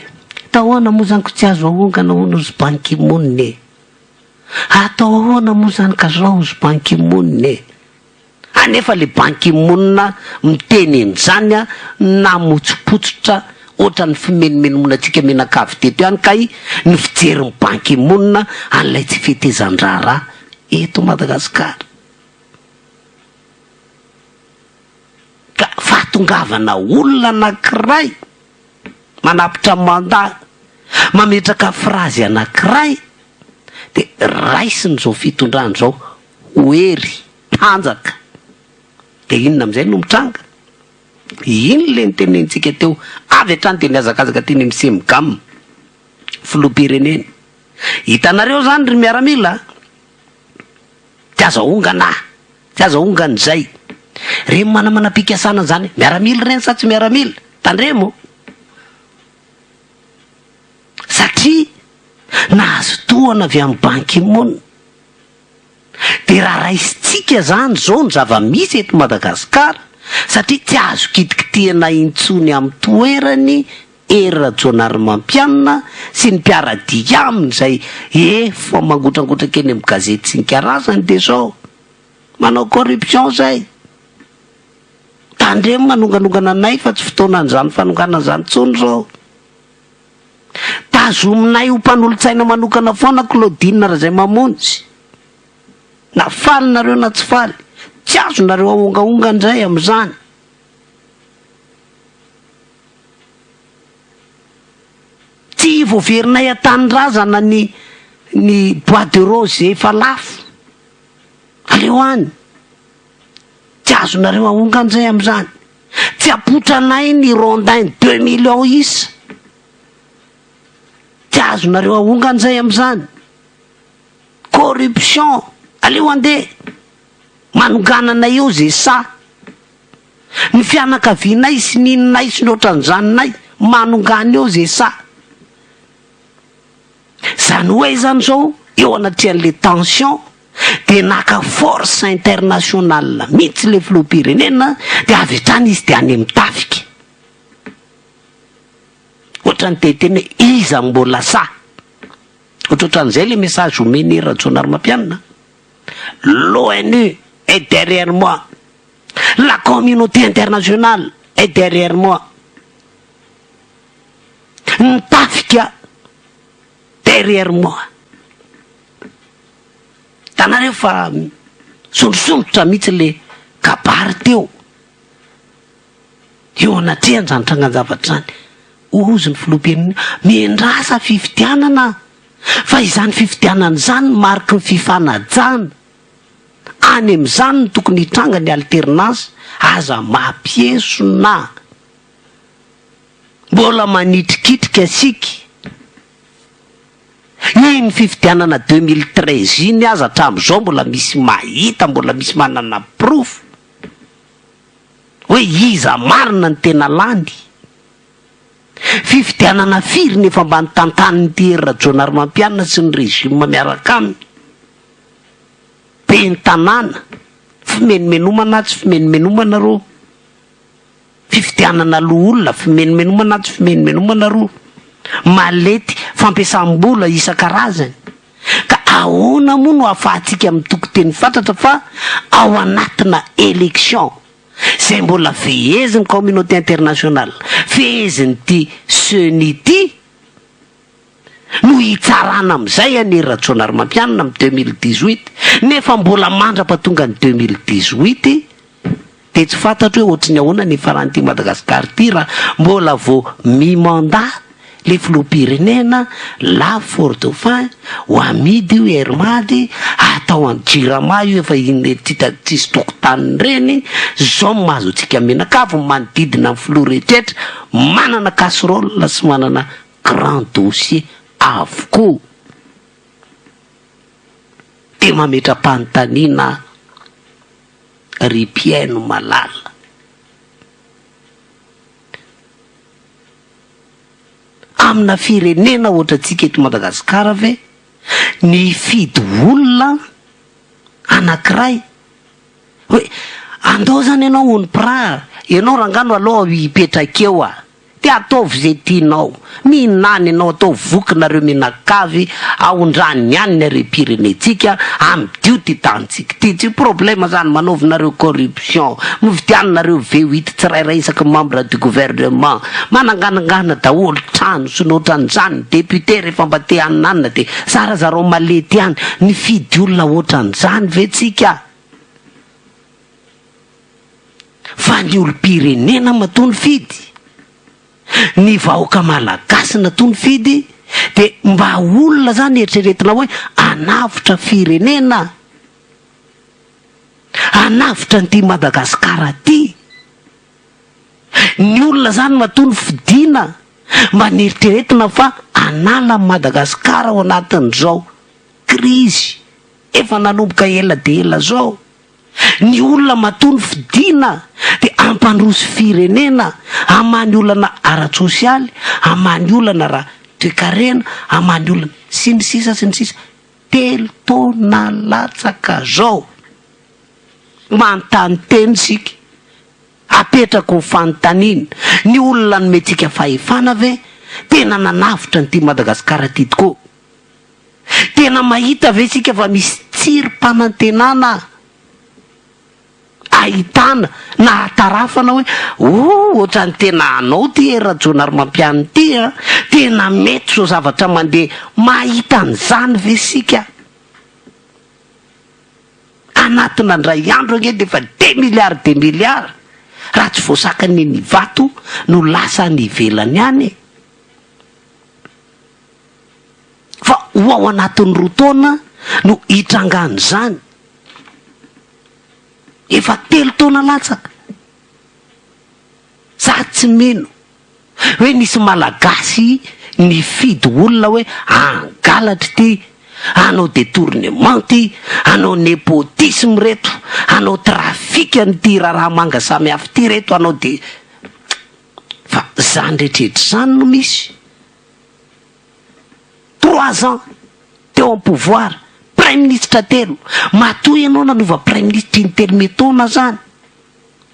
atao ahoana moa zany ko tsy azo ahongana hono ry Ban Ki Moon e, atao ahoana moa zany ka zao ry Ban Ki Moon e. Anefa le Ban Ki Moon miteny an'izany namotsipotsitra ohatran'ny fimenomenonantsika mianakavy teto ihany kay ny fijerin'i Ban Ki Moon an'ilay tsy fetezan-draharaha eto Madagasikara. Ka fahatongavana olona anankiray manapitra mandat, mametraka frazy anankiray dia raisin'izao fitondrana izao ho hery. Tanjaka. Dia inona amin'izay no mitranga? Iny ilay notenenintsika teo, avy hatrany dia nihazakazaka teny amin'ny Cemgam, filoham-pirenena. Hitanareo izany ry miaramila a! Tsy azo ahongana, tsy azo ahongana izay. Ireny manamanam-pikasana izany, miaramila ireny sa tsy miaramila? Tandremo! Satria nahazo tohana avy amin'i Ban Ki-moon. Dia raha raisintsika izany izao ny zava-misy eto Madagasikara, satria tsy azo kitikitihana intsony amin'ny toerany Hery Rajaonarimampianina sy ny mpiara-dia aminy izay efa mangotrangotraka eny amin'ny gazety sy ny karazany dia izao manao corruption izay. Tandremo manonganongana anay fa tsy fotoanan'izany fanonganana izany intsony izao. Tazominay ho mpanolotsaina manokana foana Claudine Razaimamonjy. Na faly nareo na tsy faly, tsy azonareo ahongaonga indray amin'izany. Tsy voaverinay an-tanindrazana ny ny bois de rose efa lafo. Aleo any. Tsy azonareo ahonga indray amin'izany. Tsy apotranay ny rondin deux millions isa. Tsy azonareo ahonga indray amin'izany. Corruption. Aleo andeha. Manonganana eo ze sahy. Ny fianakavianay sy ny inonay sy ny ohatran'izanynay manongana eo ze sahy. Zany hoe zany zao eo anatrehan'le tension de naka force internationale mihitsy le filoham-pirenena de avy hatrany izy de any amin'ny tafika. Ohatran'ny te hiteny hoe iza mbola sahy. Ohatrohatran'izay le message omen'i Hery Rajaonarimampianina. L'ONU est derrière moi. La communauté internationale est derrière moi. Ny tafika derrière moi. Hitanareo fa sondrosondrotra mihitsy le kabary teo. Eo anatrehan'izany trangan-javatra izany, hozy ny filoham-pirenena, miandrasa fifidianana fa izany fifidianana izany no mariky ny fifanajana. Any amin'izany no tokony hitranga ny alternance, aza mampiesona. Mbola manitrikitrika isika. Iny fifidianana 2013 iny aza hatramin'izao mbola misy mahita, mbola misy manana porofo hoe iza marina no tena lany. Fifidianana firy no efa mba notantanin'ity Hery Rajaonarimampianina sy ny régime miaraka aminy? Ben'ny tanàna, fimenomenomana tsy fimenomenomana rô. Fifidianana loholona, fimenomenomana tsy fimenomenomana rô. Malety, fampiasam-bola isan-karazany. Ka ahoana moa no ahafahantsika mitoky teny fatratra fa ao anatina élection izay mbola fehezin'ny communauté internationale, fehezin'ity ceni ity no hitsarana amin'izay an'i Hery Rajaonarimampianina amin'ny 2018 nefa mbola mandra-pahatonga ny 2018 dia tsy fantatro hoe ohatry ny ahoana ny hifaran'ity Madagascar ity raha mbola vao mi-mandat le filoham-pirenena lafo Fort Dauphin ho amidy io Air Mad atao any Jirama io efa iny tsisy tokotaniny ireny zao no mahazo antsika mianakavy ny manodidina ny filoha rehetrretra manana casserole sy manana grand dossier avokoa dia mametra-panontaniana ry mpihaino malala. Amina firenena ohatrantsika eto Madagasikara ve ny hifidy olona anankiray hoe andao zany ianao hono pra, ianao rangaha no aleo hipetraka eo a! Dia ataovy izay tianao. Mihinana ianao, ataovy voky nareo mianakavy, aondrany ny any ny harem-pirenentsika, amidio ity tanintsika ity. Tsy problème zany, manaovinareo corruption, mividiananareo V huit tsirairay isaky ny membre du gouvernement, mananganangana daholo trano sy ny ohatran'izany, ny député rehefa mba te haninanina dia zarazarao malety ihany, nifidy olona ohatran'izany ve tsika? Fa ny olom-pirenena matoa nifidy, ny vahoaka malagasy natoa nifidy dia mba olona zany eritreretina hoe hanavotra firenena, hanavotra an'ity Madagasikara ity. Ny olona zany matoa nofidina mba neritreretina fa hanala an'i Madagasikara ao anatin'izao krizy efa nanomboka ela dia ela zao. Ny olona matoa nofidina dia hampandroso firenena, hamaha ny olana ara-tsosialy, hamaha ny olana ara-toekarena, hamaha ny olana sy ny sisa sy ny sisa Telo taona latsaka zao manontany tena isika, apetrako ny fanontaniana, ny olona nomentsika fahefana ve tena nanavotra an'ity Madagasikara ity tokoa? Tena mahita ve isika fa misy tsirim-panantenana? Ahitana na ahatarafana hoe oh ohatran'ny tena anao ty Hery Rajaonarimampianina ity an! Tena mety izao zavatra mandeha mahita an'izany ve isika? Anatina indray andro ange dia efa des milliards des milliards raha tsy voasakan'ny eny Ivato no lasa any ivelany any e! Fa ho ao anatin'ny roa taona no hitrangan'izany. Efa telo taona latsaka. Za tsy mino hoe nisy malagasy nifidy olona hoe hangalatra ity, hanao detournement ity, hanao nepotisme reto, hanao trafic an'ity raharaha manga samihafa ity reto, hanao de. Fa zany rehetrarehetra zany no misy. Trois ans teo am pouvoir, praiminisitra telo, matoa ianao nanova praiminisitra intelo metaona zany,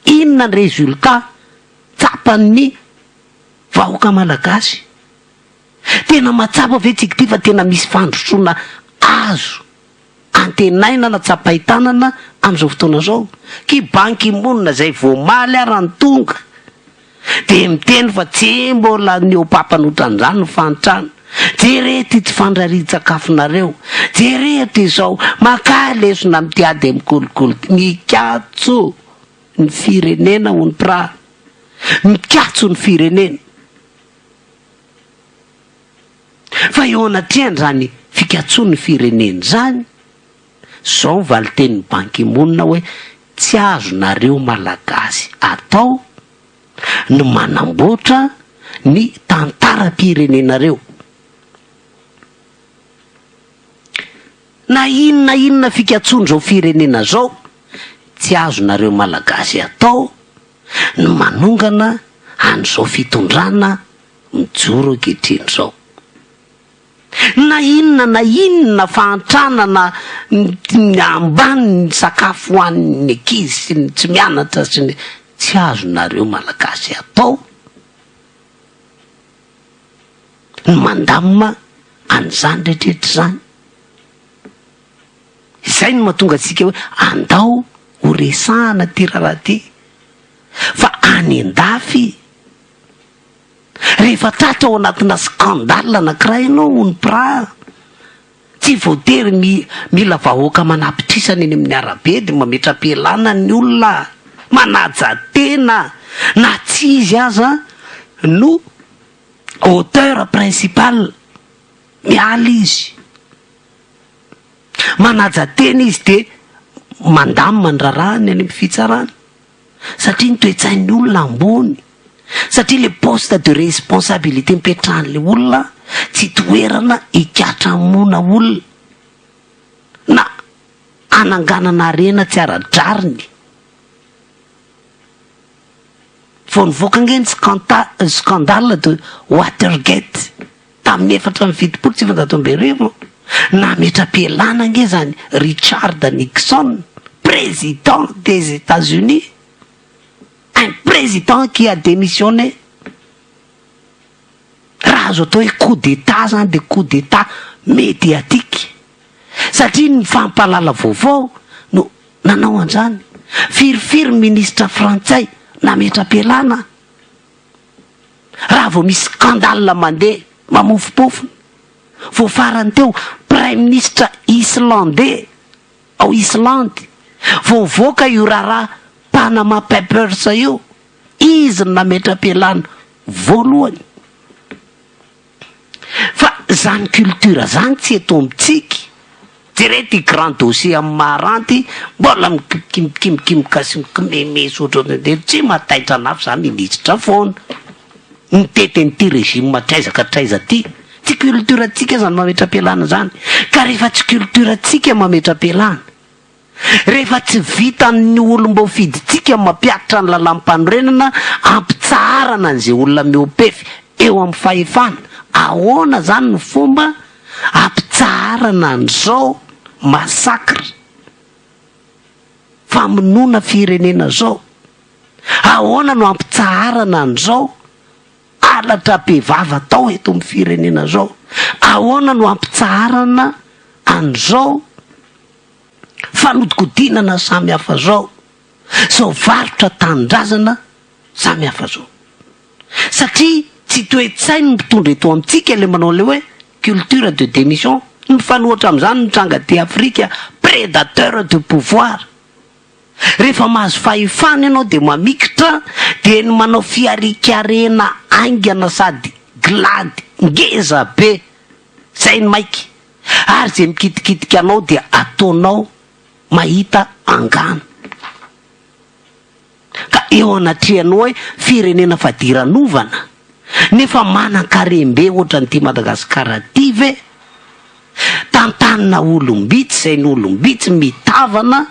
inona ny résultat tsapan'ny vahoaka malagasy? Tena mahatsapa ve tsika ity fa tena misy fandrosoana azo antenaina na tsapain-tanana amin'izao fotoana izao? Ki Ban Ki-moon izay vao omaly ara no tonga dia miteny fa tsy mbola nihoa-papana ohatran'izany ny fahantrana. Jereo ity tsy fandrarian-tsakafonareo, jereo ity izao, makà lesona amin'ity ady amin'ny kolikoly ity. Mikatso ny firenena hoy ny pra. Mikatso ny firenena. Fa eo anatrehan'izany fikatsoan'ny firenena izany, izao ny valitenin'i Ban Ki-moon hoe tsy azonareo Malagasy atao ny manamboatra ny tantaram-pirenenareo. Na inona inona fikatsoan'izao firenena izao, tsy azonareo Malagasy atao ny manongana an'izao fitondrana mijoro ankehitriny izao. Na inona na inona fahantrana na ny ambany ny sakafo ho an'ny ankizy sy ny tsy mianatra sy ny tsy azonareo Malagasy atao ny mandamina an'izany rehetrarehetra izany. Izay no mahatonga antsika hoe andao ho resahana ity raharaha ity fa any an-dafy Rehefa tratra ao anatina scandale anakiray ianao hono pra, tsy voatery mi mila vahoaka manapitrisana eny amin'ny arabe dia mametra-pialana ny olona, manaja tena na tsy izy aza no auteur principal, miala izy. Manaja tena izy dia mandamina ny raharahany any amin'ny fitsarana. Satria ny toe-tsain'ny olona ambony, satria le poste de responsabilité nipetrahan'le olona tsy toerana hikatramona olona na hananganana harena tsy ara-drariny. Vao nivoaka ange ny scandale de Watergate tamin'ny 1974, nametra-pialana ange izany Richard Nixon, président des Etats-Unis, un président qui a démissionné. Raha azo atao hoe coup d'état zany dia coup d'état médiatique satria ny fampalala vaovao no nanao an'izany. Firifiry ny ministra frantsay nametra-pialana raha vao misy scandale mandeha mamofompofona. Vao farany teo praiminisitra islandais ao Islandy vao nivoaka io raharaha Panama Papers io, izy no nametra-pialana voalohany. Fa zany culture zany tsy eto amintsika. Jereo ty grand dossier amin'ny Maharanty mbola mikimikimikimoka sy mikimemehy ohatran'ny tsy mahataitra anah fa za ministra foana. Mitety an'ity régime hatraiza ka hatraiza ty. Tsy culture ntsika zany mametra-pialana zany. Ka rehefa tsy culture ntsika mametra-pialana, rehefa tsy vitan'ny olom-boafidintsika mampiakatra ny lalàm-panorenana hampitsaharana an'izay olona mihoa-pefy eo amin'ny fahefana, ahoana zany ny fomba hampitsaharana an'izao massacre, famonoana firenena zao? Ahoana no hampitsaharana an'izao halatra bevava atao eto amin'ny firenena izao? Ahoana no hampitsaharana an'izao fanodikodinana samy hafa izao? Zao varotra tanindrazana samy hafa zao. Satria tsy toe-tsain'ny mpitondra eto amintsika ilay manao an'ilay hoe culture de démission. Ny mifanohitra amin'izany mitranga aty Afrika, prédateur de pouvoir. Rehefa mahazo fahefana ianao dia mamikitra, dia ny manao fiharikarena haingana sady glady ngeza be. Zay ny maika. Ary izay mikitikitika anao dia ataonao mahita angano. Ka eo anatrehan'ny hoe firenena fadiranovana nefa manan-karem-be ohatran'ity Madagasikara ity ve? Tantanina olom-bitsy izay ny olom-bitsy mitavana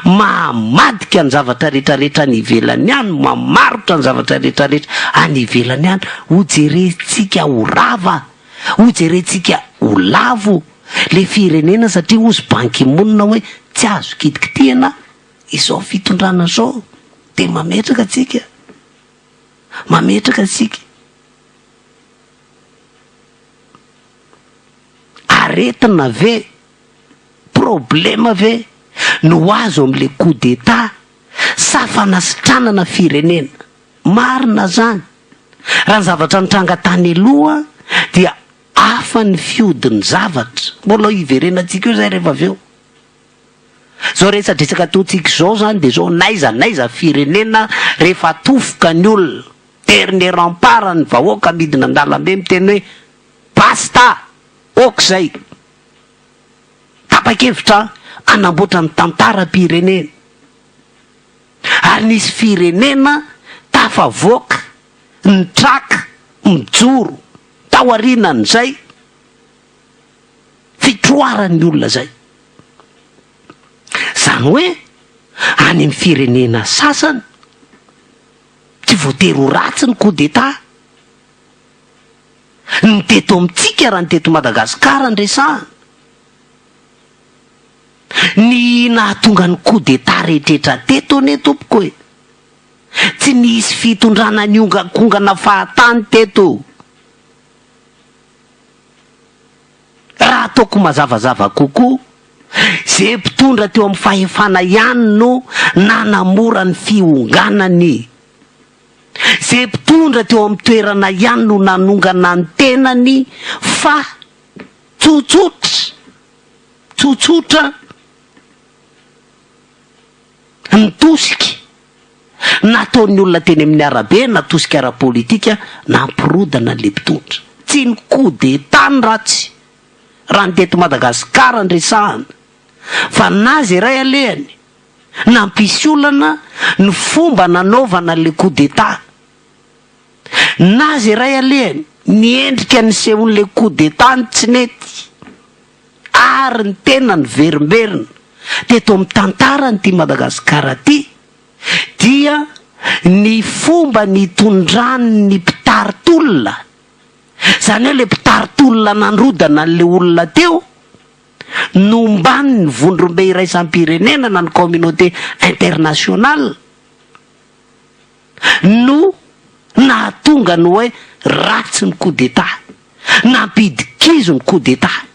mahamadika ny zavatra retraretra any ivelany any, mamarotra ny zavatra retraretra any ivelany any, ho jerentsika ho rava, ho jerentsika ho lavo le firenena satria hozy Ban Ki-moon hoe tsy azo kitikitihana Izao fitondrana izao dia mametraka antsika, mametraka antsika. Aretina ve, problema ve no azo amin'ilay coup d'état sa fanasitranana firenena? Marina zany. Raha ny zavatra nitranga tany aloha dia hafa ny fihodin'ny zavatra. Mbola hiverenantsika eo zay rehefa avy eo. Zao resadresaka ataontsika izao zany de zao n'aiza n'aiza firenena rehefa atofoka ny olona, dernier rempart ny vahoaka midina an-dalambe miteny hoe basta! Ok zay! Tapa-kevitra hanamboatra ny tantaram-pirenena. Ary nisy firenena tafavoaka, nitraka, mijoro taorianan'izay fitroaran'ny olona zay. Zany hoe any amin'ny firenena sasany tsy voatery ho ratsy ny coup d'état. Ny teto amintsika raha ny teto Madagasikara no resahana, ny nahatonga ny coup d'état rehetrretra teto anie tompoko e, tsy nisy fitondrana niongakongana fahatany teto. Raha ataoko mazavazava kokoa, ze mpitondra teo amin'ny fahefana ihany no nanamora ny fionganany. Ze mpitondra teo amin'ny toerana ihany no nanongana ny tenany fa tsotsotra, tsotsotra ny tosika nataon'ny olona teny amin'ny arabe, natosika ara-politika nampirodana an'ilay mpitondra. Tsy ny coup d'Etat no ratsy raha ny teto Madagasikara no resahana fa na izay iray alehany nampisy olana ny fomba nanaovana an'ilay coup d'Etat, na izay iray alehany ny endrika nisehoan'ilay coup d'Etat no tsy nety ary ny tena niverimberina teto amin'ny tantaran'ity Madagasikara ity dia ny fomba nitondran'ny mpitari-tolona, izany hoe ilay mpitari-tolona nandrodana an'ilay olona teo, nomban'ny vondrombe iraisam-pirenena na ny communauté internationale no nahatonga ny hoe ratsy ny coup d'état, nampidi-kizo ny coup d'état,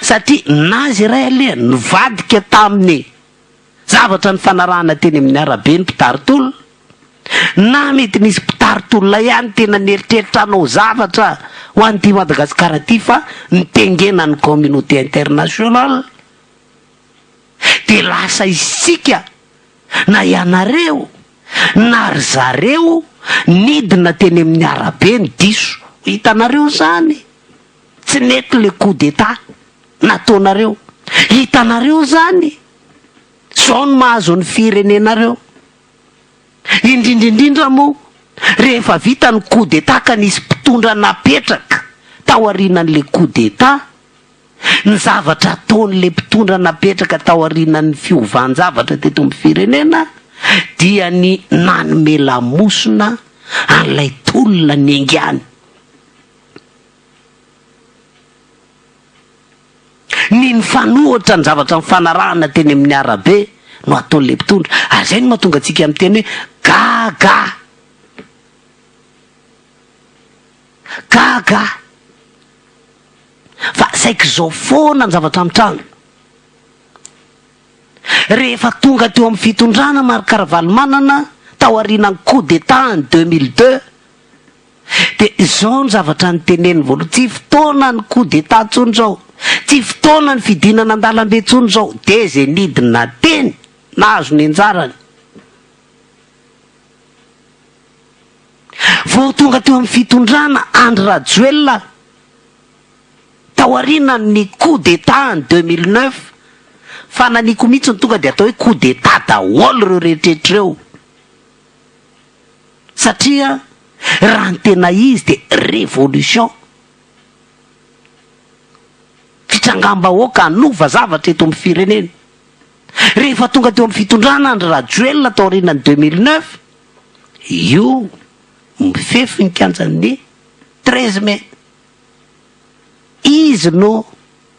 satria na izy iray aleha nivadika tamin'ny Zavatra nifanarahana teny amin'ny arabe ny mpitari-tolona, na mety nisy mpitari-tolona ihany tena nieritreritra hanao zavatra ho an'ity Madagasikara ity fa nitengenan'ny communauté internationale dia lasa isika na ianareo na ry zareo nidina teny amin'ny arabe ny diso. Hitanareo izany? Tsy nety le coup d'état nataonareo. Hitanareo izany? Zao no mahazo ny firenenareo. Indrindra indrindra moa rehefa vita ny coup d'état ka nisy mpitondra napetraka tao aorianan'le coup d'état, ny zavatra ataon'le mpitondra napetraka tao aorianan'ny fiovan-javatra teto amin'ny firenena dia ny nanome lamosina an'ilay tolona niaingàny. Ny nifanohitra ny zavatra nifanarahana teny amin'ny arabe no ataon'ilay mpitondra. Ary izay no mahatonga antsika miteny hoe gaga. Gaga. Fa saiky izao foana ny zavatra mitranga. Rehefa tonga teo amin'ny fitondrana Marc Ravalomanana taorianan'ny coup d'Etat en 2002 dia izao ny zavatra noteneniny voalohany, tsy fotoanan'ny coup d'Etat intsony izao, tsy fotoanan'ny fidinana an-dalambe intsony izao, dia izay nidina teny nahazo ny anjarany. Vao tonga teo amin'ny fitondrana Andry Rajoelina taorianan'ny coup d'Etat en 2009, fa naniako mihitsy ny tonga dia atao hoe coup d'Etat daholo ireo rehetra ireo. Satria raha ny tena izy dia révolution, fitsangam-bahoaka hanova zavatra eto amin'ny firenena. Rehefa tonga teo amin'ny fitondrana Andry Rajoelina taorianan'ny 2009, io mifefy ny kianjan'ny 13 mai. Izy no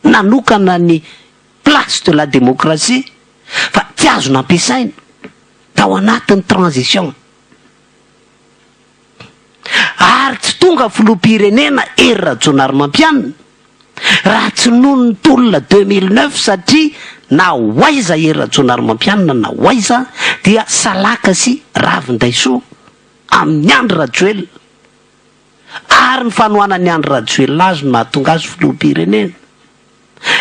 nanokana ny place de la démocratie fa tsy azo nampiasaina tao anatin'ny transition. Ary tsy tonga filoham-pirenena Hery Rajaonarimampianina raha tsy noho ny tolona 2009 satria na ho aiza Hery Rajaonarimampianina na ho aiza dia salaka sy ravin-daisoa amin'i Andry Rajoelina. Ary ny fanohanan'i Andry Rajoelina azy no nahatonga azy filoham-pirenena.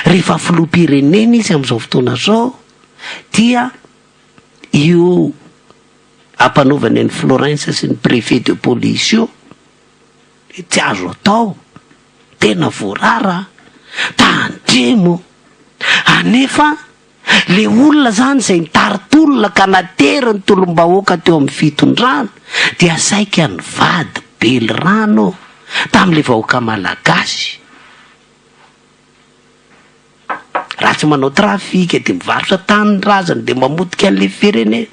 Rehefa filoham-pirenena izy amin'izao fotoana izao dia io ampanaovany an'i Florens sy ny préfet de police io dia tsy azo atao, tena voarara, tandremo anefa le olona zany izay nitari-tolona ka natery ny tolom-bahoaka teo amin'ny fitondrana dia saika nivady belirano tamin'le vahoaka malagasy. Raha tsy manao trafic dia mivarotra tanindrazana dia mamotika an'ilay firenena.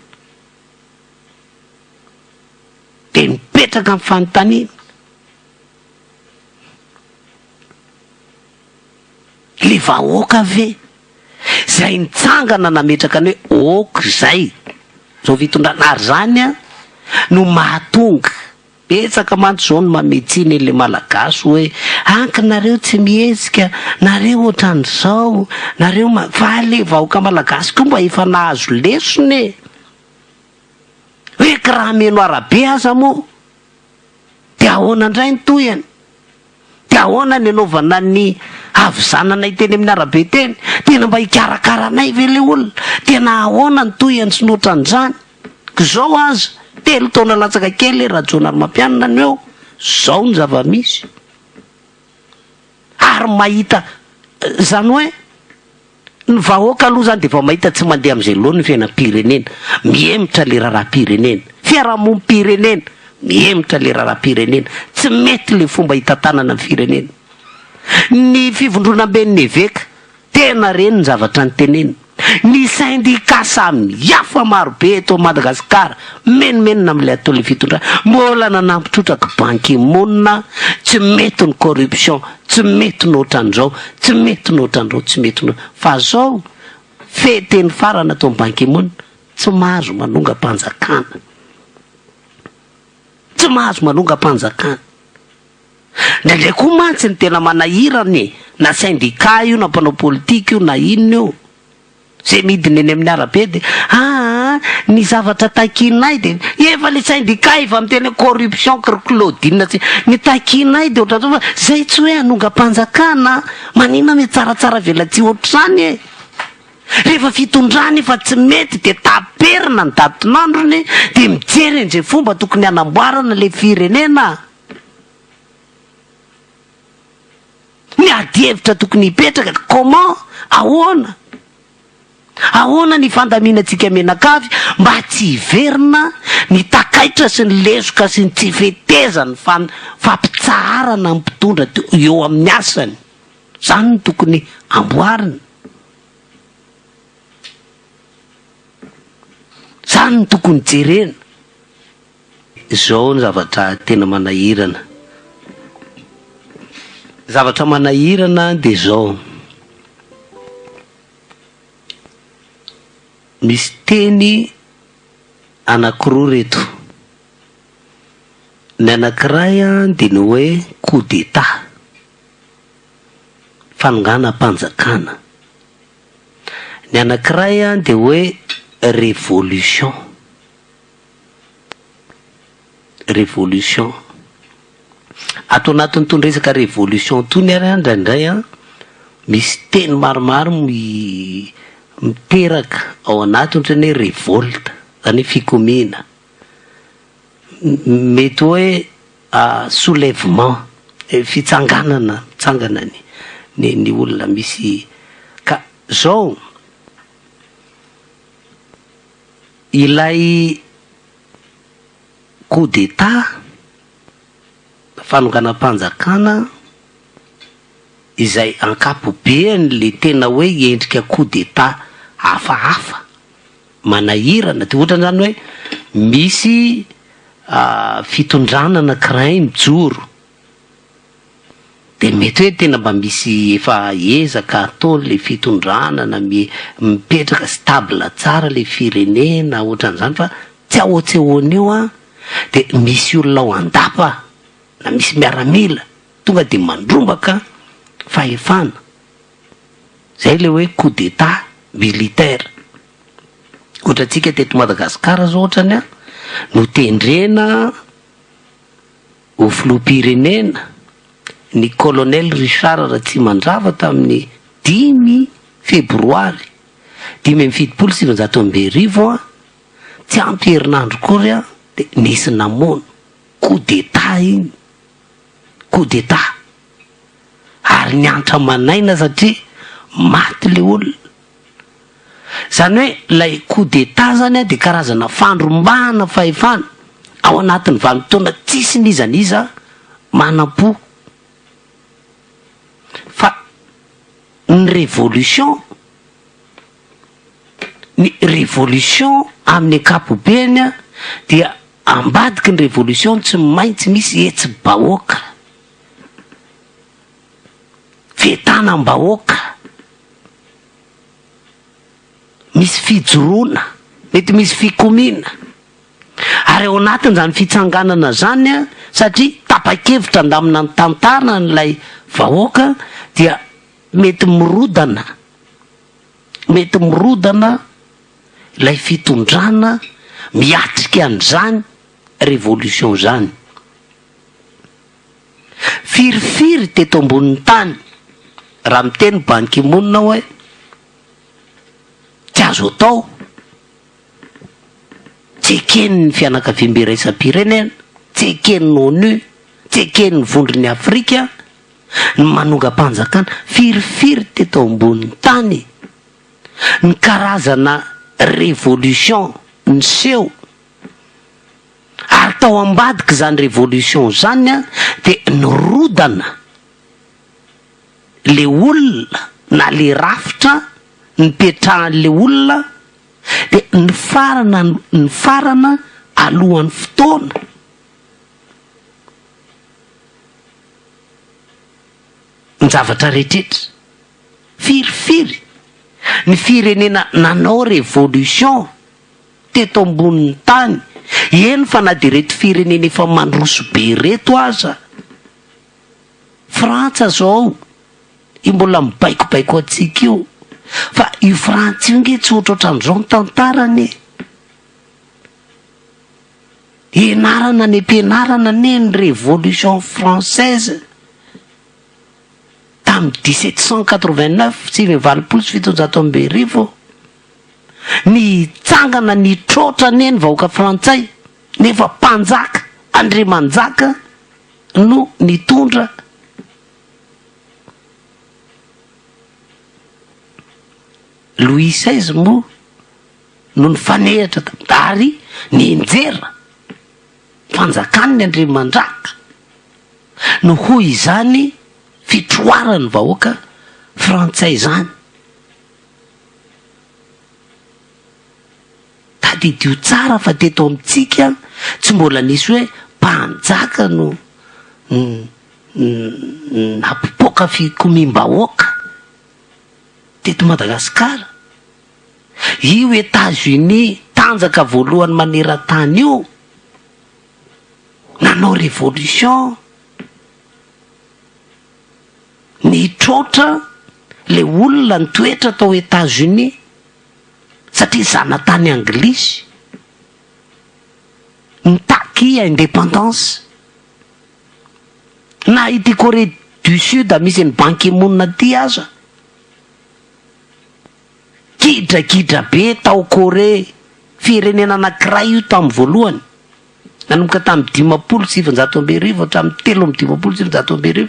Dia mipetraka ny fanontaniana. Le vahoaka ve zay nitsangana nametraka ny hoe ok zay zao fitondrana ary zany an no mahatonga Betsaka mantsy zao ny mametsiny an'le malagasy hoe anky nareo tsy mihetsika, nareo otran'izao, nareo ma, fa le vahoaka malagasy koa mba efa nahazo lesona e! Hoe ka raha hameno arabe aza moa de ahoana indray ny tohiny? De ahoana ny anaovana ny havizananay teny amin'ny arabe teny? Tena mba hikarakara anay ve le olona? Tena ahoana ny tohiny sy ny otran'izany? Zao aza, telo taona latsaka kely Rajaonarimampianina no eo, zao ny zava-misy. Ary mahita, zany hoe, ny vahoaka aloha zany de vao mahita tsy mandeha am'izay laoniny ny fiainam-pirenena, mihemotra le raharaham-pirenena, fiarahamonim-pirenena, mihemotra le raharaham-pirenena, tsy mety le fomba hitantanana ny firenena. Ny fivondronamben'ny eveka, Tena reny ny zavatra noteneniny. Ny syndicat samihafa marobe eto Madagascar menomenona amin'ilay ataon'ilay fitondrana. Mbola nanampy trotraka Ban Ki Moon, tsy mety ny corruption, tsy mety ny ohatran'izao, tsy mety ny ohatran'izao, tsy mety ny fa zao fe teny farany ataon'i Ban Ki Moon, tsy mahazo manongam-panjakana. Tsy mahazo manongam-panjakana. Indraindray koa mantsy ny tena manahirana e, na syndicat io na mpanao politika io na inona io, zay midina eny amin'ny arabe de aa ny zavatra takianay de efa le syndicat efa miteny hoe corruption ry Claudine tsy ny takianay de ohatran'izao fa zay tsy hoe hanongam-panjakana, maninona mitsaratsara velatsihy ohatr'izany e. Rehefa fitondrana efa tsy mety dia taperina ny datin'androny dia mijery an'izay fomba tokony hanamboarana ilay firenena. Ny adihevitra tokony hipetraka dia comment, ahoana? Ahoana ny hifandaminantsika mianakavy mba tsy hiverina ny takaitra sy ny lesoka sy ny tsy fetezan'ny fampitsaharana ny mpitondra eo amin'ny asany. Izany no tokony amboarina. Izany no tokony jerena. Izao ny zavatra tena manahirana. Zavatra manahirana dia izao. Misy teny anankiroa ireto. Ny anankiray dia ny hoe coup d'Etat. Fanonganam-panjakana. Ny anankiray an dia hoe révolution. Révolution. Ato anatin'itony resaka révolution itony ary an indraindray an, misy teny maromaro miteraka ao anatiny ohatran'ny hoe révolte, izany hoe fikomiana. Mety hoe soulèvement, fitsanganana, mitsangana ny ny olona misy ka zao ilay coup d'état, fanonganam-panjakana izay ankapobeany le tena hoe endrika coup d'état hafahafa. Manahirana dia ohatrany zany hoe misy fitondrana anakiray mijoro de mety hoe tena mba misy efa ezaka ataony le fitondrana na mipetraka stable tsara le firenena ohatran'izany fa tsy ahoatsehoana eo an de misy olona ao an-dapa na misy miaramila tonga de mandrombaka fahefana. Zay le hoe coup d'etat militaire. Ohatra antsika teto Madagascar zao ohatrany an, notendrena ho filoham-pirenena ny colonel Richard Ratsimandrava tamin'ny dimy febroary 1975 an, tsy ampy herinandro akory an de nisy namono, coup d'etat iny, coup d'etat. ary niantra aman'aina satria maty le olona. Zany hoe ilay coup d'etat zany an dia karazana fandrombahana fahefana ao anatin'ny vanim-potoana tsisy n'iza n'iza manam-po. Fa ny révolution, ny révolution amin'ny ankapobeny an dia ambadiky ny révolution tsy maintsy misy hetsi-bahoaka. Fientanam-bahoaka, misy fijoroana, mety misy fikomiana, ary ao anatin'izany fitsanganana izany an, satria tapa-kevitra handamina ny tantaran'ilay vahoaka dia mety mirodana, mety mirodana ilay fitondrana miatrika an'izany révolution izany. Firifiry teto ambonin'ny tany raha miteny Ban Ki Moon hoe tsy azo atao, tsy eken'ny fianakaviambe iraisam-pirenena, tsy eken'ny onu, tsy eken'ny vondron'i Afrika ny manongam-panjakana. Firifiry teto ambonin'ny tany ny karazana révolution niseho. Ary tao ambadik'izany révolution izany dia nirodana le olona na le rafitra nipetrahan'le olona dia nifarana nifarana alohan'ny fotoana. Ny zavatra rehetrretra. Firifiry ny firenena nanao révolution. teto ambonin'ny tany, eny fa na dia ireto firenena efa mandroso be ireto aza, Frantsa zao io mbola mibaikobaiko antsika io, fa io Frantsa io nge tsy ohatrohatran'izao ny tantarany e! Ianarana any am-pianarana anie ny révolution française tamin'ny 1789, 1789. Nitsangana nitroatra anie ny vahoaka frantsay nefa mpanjaka Andriamanjaka no nitondra. Louis seize moa no nifanehatra tamin'ny ary nianjera fanjakan'ny Andriamanjaka no hoy izany fitroaran'ny vahoaka frantsay izany. Tadidio tsara fa teto amintsika tsy mbola nisy hoe mpanjaka no nampipoaka fikomiam-bahoaka teto Madagasikara. Io Etats Unis tanjaka voalohany maneran-tany io nanao révolution. Nitroatra le olona nitoetra tao Etats Unis. Satria zanatany anglisy mitaky indépendance. Na ity Corée du Sud misy an'i Ban Ki-moon ity aza, gidragidra be tao Corée, firenena anankiray io tamin'ny voalohany, nanomboka tamin'ny 1950 hatramin'ny 1953.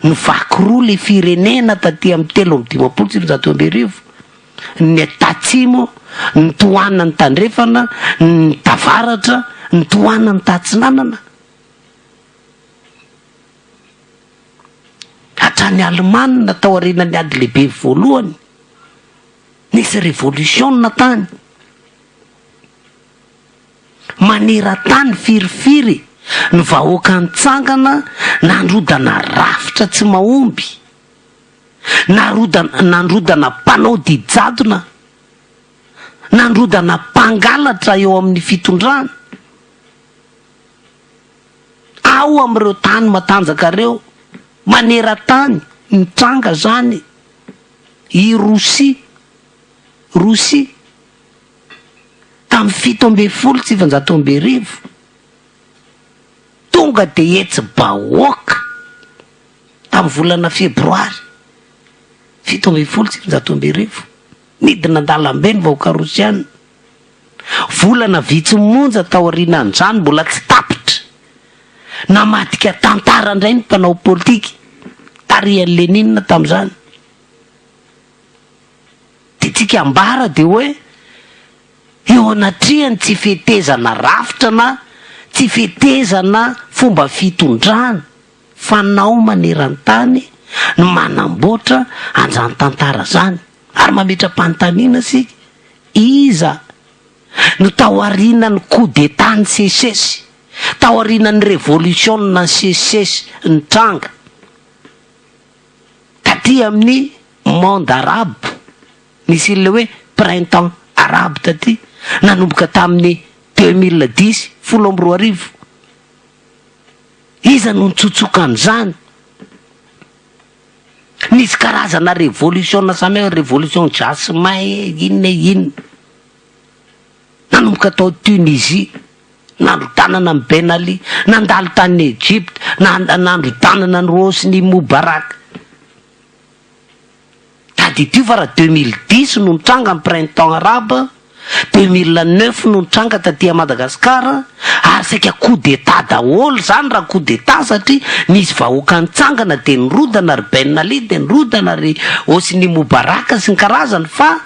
Nivaky roa ilay firenena taty amin'ny 1953, ny tatsimo nitohanan'ny tandrefana, ny tavaratra nitohanan'ny tatsinanana. Hatrany Alemana taorian'ny ady lehibe voalohany, nisy revolisiona tany. Maneran-tany firifiry ny vahoaka nitsangana nandrodana rafitra tsy mahomby, narodana nandrodana mpanao didy jadona, nandrodana mpangalatra eo amin'ny fitondrana. Ao amin'ireo tany matanjaka ireo, maneran-tany, nitranga izany. I Rosia, Rosia. Tamin'ny 1917, tonga dia hetsi-bahoaka tamin'ny volana febroary 1917, nidina an-dalambe ny vahoaka rosiana. Volana vitsy monja taorianan'izany, mbola tsy tapitra, namadika tantara indray ny mpanao politika, tarihan'i Lénine tamin'izany. Tiantsika ambara dia hoe eo anatrehan'ny tsy fetezana rafitra na tsy fetezana fomba fitondrana fanao maneran-tany no manamboatra an'izany tantara izany. Ary mametra-panontaniana isika, iza no tao aorianan'ny coup d'Etat nisesisesy, tao aorianan'ny revolisiona nisesisesy nitranga? Taty amin'ny monde arabe, nisy ilay hoe printemps arabe taty, nanomboka tamin'ny 2010, 2010. Iza no nitsotsoka an'izany? Nisy karazana revolisiona samihafa, révolution jasmin e, inona e, inona. Nanomboka tao Tunisie, nandrodanana an'i Ben Ali, nandalo tany Egypte, nandrodanana an'i Hosni Moubarak. Tadidio fa raha 2010 no nitranga ny printemps arabe, 2009 no nitranga taty Madagascar, ary saika coup d'Etat daholo izany raha coup d'Etat satria nisy vahoaka nitsangana dia nirodana ry Ben Ali, dia nirodana ry Hosni Moubarak sy ny karazany fa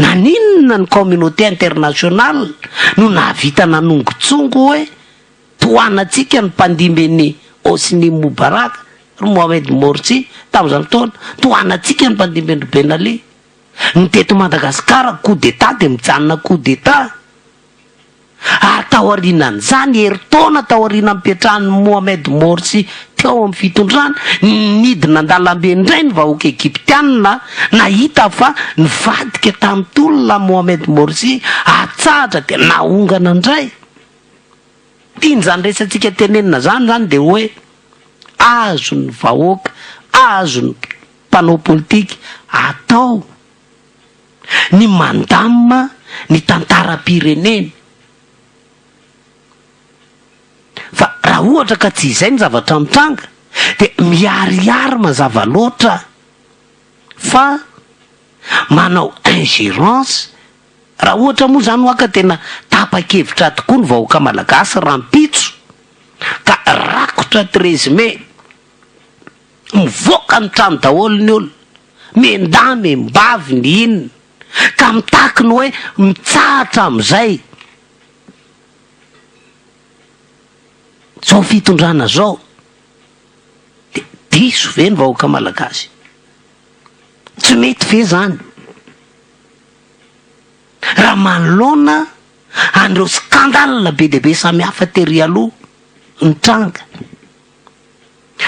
Naninona ny communauté internationale no nahavita nanongotsongo hoe tohanantsika ny mpandimby an'i Hosni Moubarak, ry Mohamed Morsi tamin'izany fotoana, tohanantsika ny mpandimby an-dry Ben Ali. Ny teto Madagasikara coup d'Etat dia mijanona coup d'Etat. Ary taorianan'izany, herintaona taorian'ny nipetrahan'i Mohamed Morsi teo amin'ny fitondrana, nidina an-dalambe indray ny vahoaka Egyptiana nahita fa nivadika tamin'ny tolona Mohamed Morsi, atsahatra dia naongana indray. Tian'izany resatsika tenenina izany izany dia hoe azon'ny vahoaka, azon'ny mpanao politika atao ny mandamina ny tantaram-pirenena. Fa raha ohatra ka tsy izay ny zavatra mitranga dia miharihary mazava loatra fa manao ingérence, raha ohatra moa izany hoa ka tena tapa-kevitra tokoa ny vahoaka malagasy rahampitso ka rakotra 13 mai, Mivoaka ny trano daholo ny olona, miandahy miambavy ny inona, ka mitaky ny hoe mitsahatra amin'izay zao fitondrana zao, de diso ve ny vahoaka malagasy? Tsy mety ve zany? Raha manoloana an'ireo scandale be dia be samihafa tery aloha nitranga.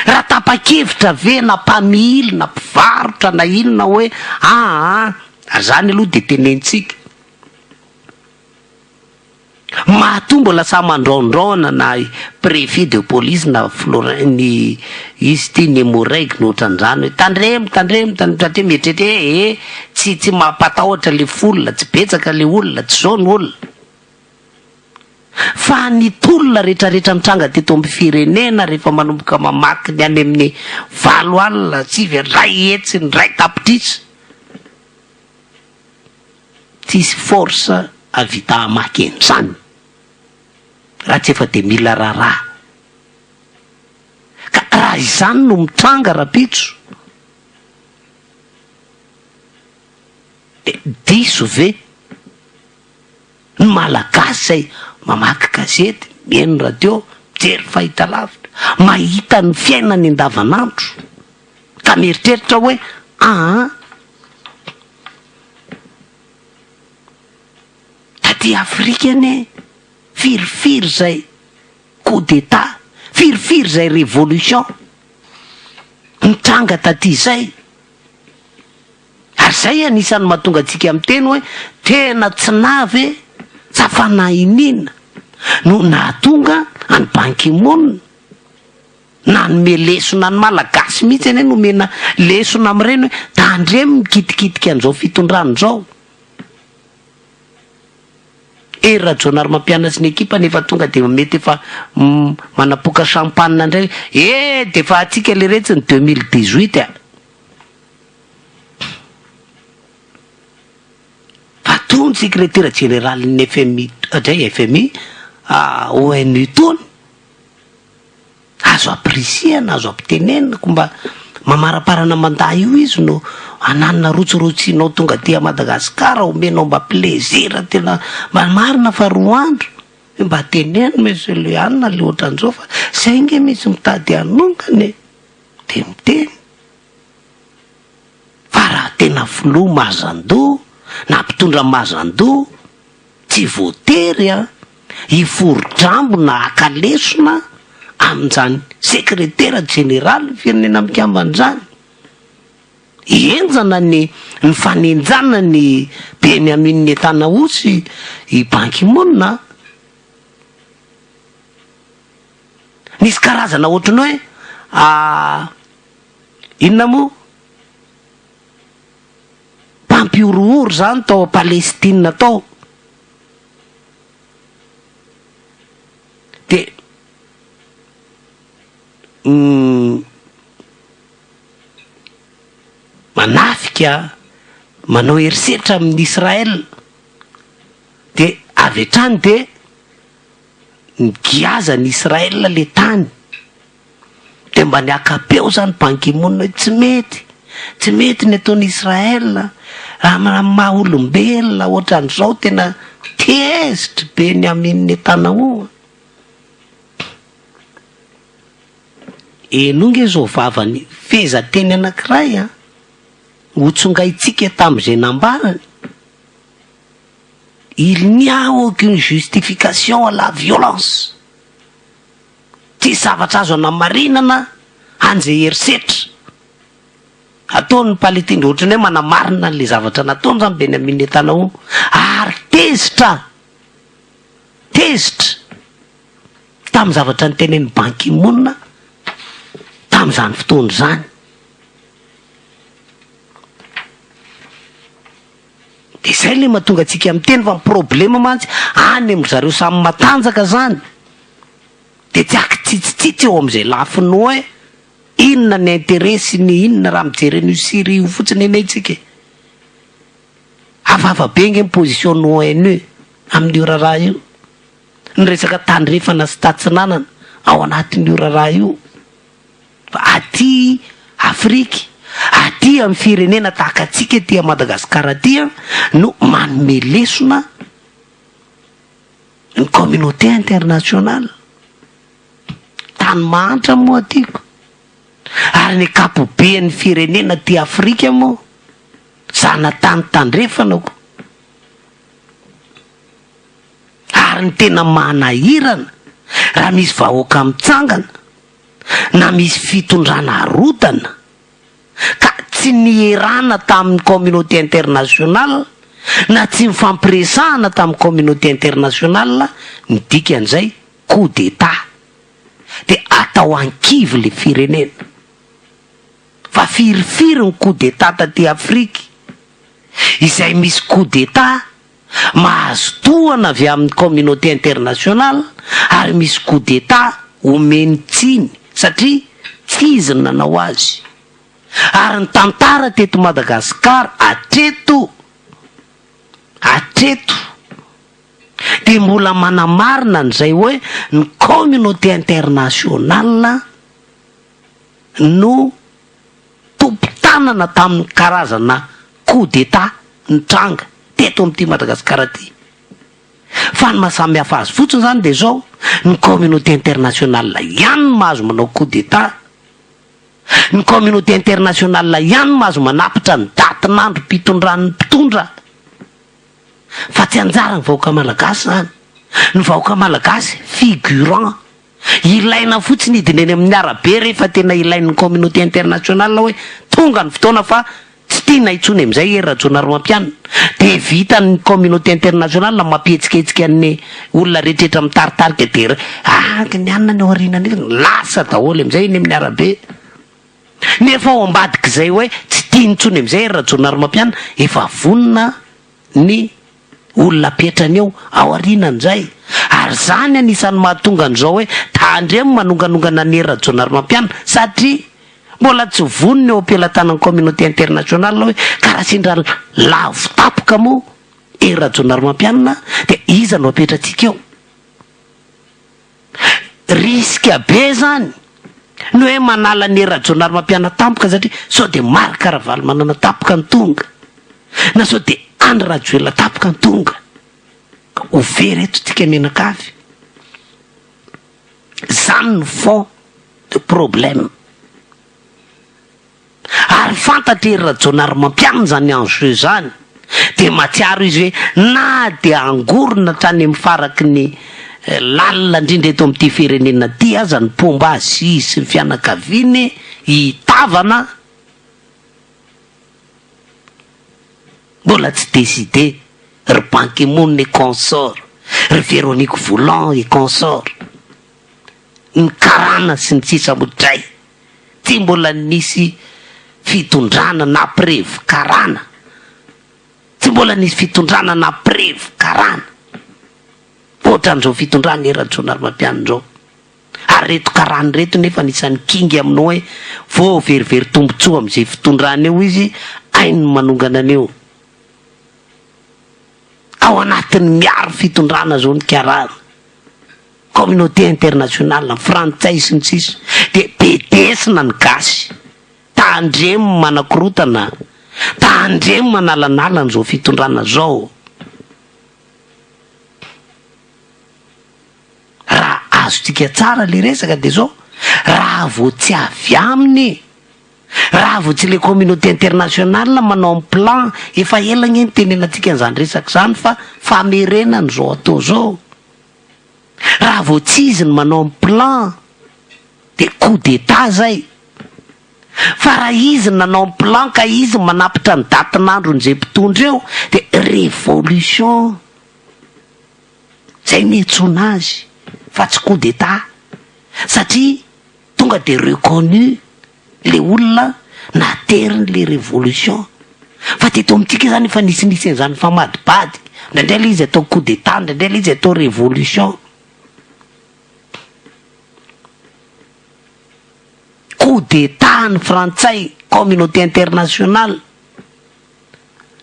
Raha tapa-kevitra ve na mpamily na mpivarotra na inona hoe aa ary zany aloha de tenentsika. Matoa mbola sahy mandraondraona na préfet de police na Florin ny izy ity ny Emmo-Reg no ohatran'izany hoe tandremo tandremo tandremo satria mieritreritra hoe ee. tsy tsy mampatahotra le foule, tsy betsaka le olona, tsy zao ny olona. Fa ny tolona retraretra mitranga teto amin'ny firenena rehefa manomboka mamaky ny any amin'ny valo alina, sivy, iray hetsy, ny iray tapitrisa. Tsisy force ahavita hamaky an'izany raha tsy efa dia mila raharaha. Ka raha izany no mitranga rapitso dia diso ve ny Malagasy izay mamaky gazety, mihaino radio, mijery fahitalavitra, mahita ny fiainany andavanandro ka mieritreritra hoe aa taty Afrika anie firifiry izay coup d'etat, firifiry izay révolution nitranga taty izay. Ary izay anisan'ny mahatonga antsika miteny hoe tena tsy na ve sa fanahiniana no nahatonga an'i Ban Ki-moon nanome lesona ny Malagasy mihitsy anie nomena lesona amin'ireny hoe tandremo mikitikitika an'izao fitondrana izao. Hery Rajaonarimampianina sy ny ekipany efa tonga dia mety efa manapoka champagne indray hoe eh dia efa antsika leretsy ny 2018 a! Fa tony sekretera jeneralin'ny fmi dray fmi ONU tony azo ampirisihana azo ampitenenina ko mba mamaraparana mandat io izy no ananona rotsirotsianao tonga aty a Madagascar omenao mba plaisir tena mba marina fa roa andro hoe mba teneno monsieur le anona le ohatran'izao fa zay nge misy mitady hanongana e de miteny Fa raha tena filoha mazan-doha na mpitondra mazan-doha, tsy voatery an, hifori-drambo na haka lesona amin'izany sekretera jeneralin'ny Firenena Mikambana izany. Henjana ny ny fanenjana ny Benyamin Netanyahu sy i Ban Ki-moon an. Nisy karazana ohatran'ny hoe Inona moa? Mpampihorohoro izany tao Palestina tao. Dia manafika, manao herisetra amin'i Israël. Dia avy hatrany dia nigiazan'i Israël ilay tany. Dia mba niaka-peo izany Ban Ki-moon hoe tsy mety, tsy mety ny ataon'i Israël, raha amin'ny maha olombelona ohatran'izao tena tezitra be ny Amin Netanyahu. Henoy nge izao vavany fehezanteny anankiray an, notsongaintsika tamin'izay nambarany, Il n'y a aucune justification à la violence. Tsy zavatra azo anamarinana an'izay herisetra ataon'ny Palestine, ohatran'ny hoe manamarina an'ilay zavatra nataony izany Benjamin Netanyahu, ary tezitra, tezitra tamin'ny zavatra notenenin'i Ban Ki-moon tamin'izany fotoana izany. Dia izay ilay mahatonga antsika miteny fa ny problema mantsy any amin-dry zareo samy matanjaka izany dia tsy ankitsitsitsitsy eo amin'izay lafiny hoe inona ny intérêt sy ny inona raha mijery an'io Syrie io fotsiny anie tsika e. Hafahafa be ange ny position ny ONU amin'io raharaha io. Ny resaka tandrefana sy tatsinanana ao anatin'io raharaha io. Fa aty Afrika, aty amin'ny firenena tahaka antsika aty Madagasikara aty no manome lesona ny communauté internationale. Tany mahantra moa aty ko. Ary ny ankapoben'ny firenena aty Afrika moa zanatany tandrefana ko. Ary ny tena manahirana raha misy vahoaka mitsangana na misy fitondrana arodana ka tsy nierana tamin'ny communauté internationale na tsy nifampiresahana tamin'ny communauté internationale ny dikan'izay coup d'etat dia atao ankivy le firenena fa firifiry ny coup d'etat taty Afrika. Izay misy coup d'Etat mahazo tohana avy amin'ny communauté internationale ary misy coup d'Etat omeny tsiny satria tsy izy no nanao azy. Ary ny tantara teto Madagascar hatreto, hatreto dia mbola manamarina an'izay hoe ny communauté internationale no tompon-tanana tamin'ny karazana coup d'Etat nitranga teto amin'ity Madagasikara ity. Fa ny maha samy hafa azy fotsiny izany dia izao, ny communauté internationale ihany no mahazo manao coup d'Etat, ny communauté internationale ihany no mahazo manapitra ny datin'androm-pitondran'ny mpitondra, fa tsy anjaran'ny vahoaka malagasy izany. Ny vahoaka malagasy figurant. Ilaina fotsiny hidina eny amin'ny arabe rehefa tena ilain'ny communauté internationale hoe tonga ny fotoana fa tsy tiana intsony amin'izay Hery Rajaonarimampianina. Dia vitan'ny communauté internationale mampihetsiketsika ny olona rehetrretra mitaritarika dia ah ny anona ny ao aorianany iny, lasa daholo amin'izay eny amin'ny arabe. Nefa ao ambadik'izay hoe tsy tiany intsony amin'izay Hery Rajaonarimampianina efa vonona ny olona apetrany eo aorianan'izay ary zany anisan'ny mahatonga an'izao hoe tandremo manonganongana an'i Hery Rajaonarimampianina satria mbola tsy vonona eo am-pelatanan'ny communauté internationale hoe ka raha sendra lavo tapoka moa Hery Rajaonarimampianina dia iza no apetratsika eo? Risque be zany ny hoe manala an'i Hery Rajaonarimampianina tampoka satria sao dia Marc Ravalomanana tampoka no tonga na sao dia Andry Rajoelina tampoka no tonga ka ho very eto tsika mianakavy. Zany no fond de problème. Ary fantatr'i Hery Rajaonarimampianina izany enjeu izany, dia mahatsiaro izy hoe na dia angorona hatrany amin'ny faraky ny lalina indrindra eto amin'ity firenena ity aza ny mpomba azy sy izy sy ny fianakaviany hitavana, mbola tsy décidé ry Ban Ki-moon et consort, ry Véronique Vouland et consort, ny karana sy ny sisa modray. Tsy mbola nisy fitondrana nampirevy karana, tsy mbola nisy fitondrana nampirevy karana ohatran'izao fitondrana i Rajaonarimampianina izao. Ary ireto karana ireto nefa anisan'ny kinga amin'ny hoe vao verivery tombontsoa amin'izay fitondrana eo izy, hainy ny manongana an'io. Ao anatin'ny miaro fitondrana izao ny karana. Communauté internationale, ny frantsay sy ny sisa dia bedesina ny gasy, tandremo manakorotana, tandremo manalanala an'izao fitondrana zao. Raha azontsika tsara le resaka dia zao, raha vao tsy avy aminy, raha vao tsy le communauté internationale manao ny plan, efa ela anie nitenenantsika an'izany resaka izany fa famerenana izao atao zao. Raha vao tsy izy no manao ny plan dia coup d'etat zay. Fa raha izy no nanao ny plan ka izy no manapitra ny datin'andron'izay mpitondra eo dia révolution. Zay no iantsoana azy fa tsy coup d'etat satria tonga dia reconnu le olona nateriny le révolution. Fa teto amintsika zany efa nisinisy an'izany famadibadika, indraindray le izy atao coup d'etat, indraindray le izy atao révolution. Coup d'etat ny frantsay, communauté internationale,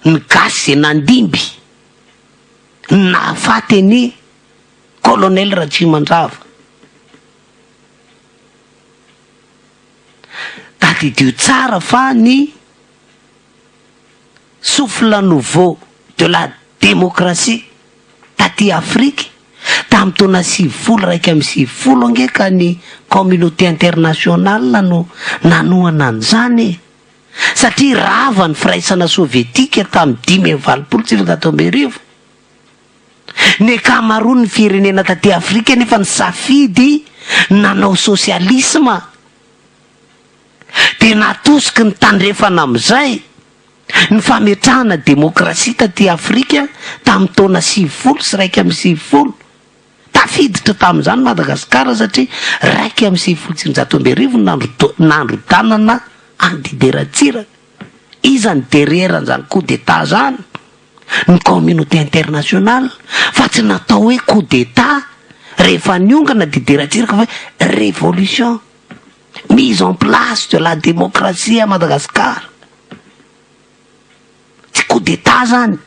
ny gasy ze nandimby, ny nahafaty an'i colonel Ratsimandrava. Tadidio tsara fa ny souffle nouveau de la démocratie taty Afrika tamin'ny taona 90 91 ange ka ny communauté internationale no nanohana an'izany e! Satria rava ny firaisana sovietika tamin'ny 1985. Ny ankamaroan'ny firenena taty Afrika anefa nisafidy nanao sosialisma. Dia natosiky ny tandrefana amin'izay ny fametrahana demokrasia taty Afrika tamin'ny taona 1990. Tafiditra tamin'izany Madagasikara satria 1991 no nandrodanana an'i Didier Ratsiraka. Iza ny derrière an'izany coup d'Etat zany? Ny communauté internationale, fa tsy natao hoe coup d'Etat rehefa niongana Didier Ratsiraka fa hoe révolution, mise en place de la démocratie à Madagascar. Tsy coup d'Etat zany.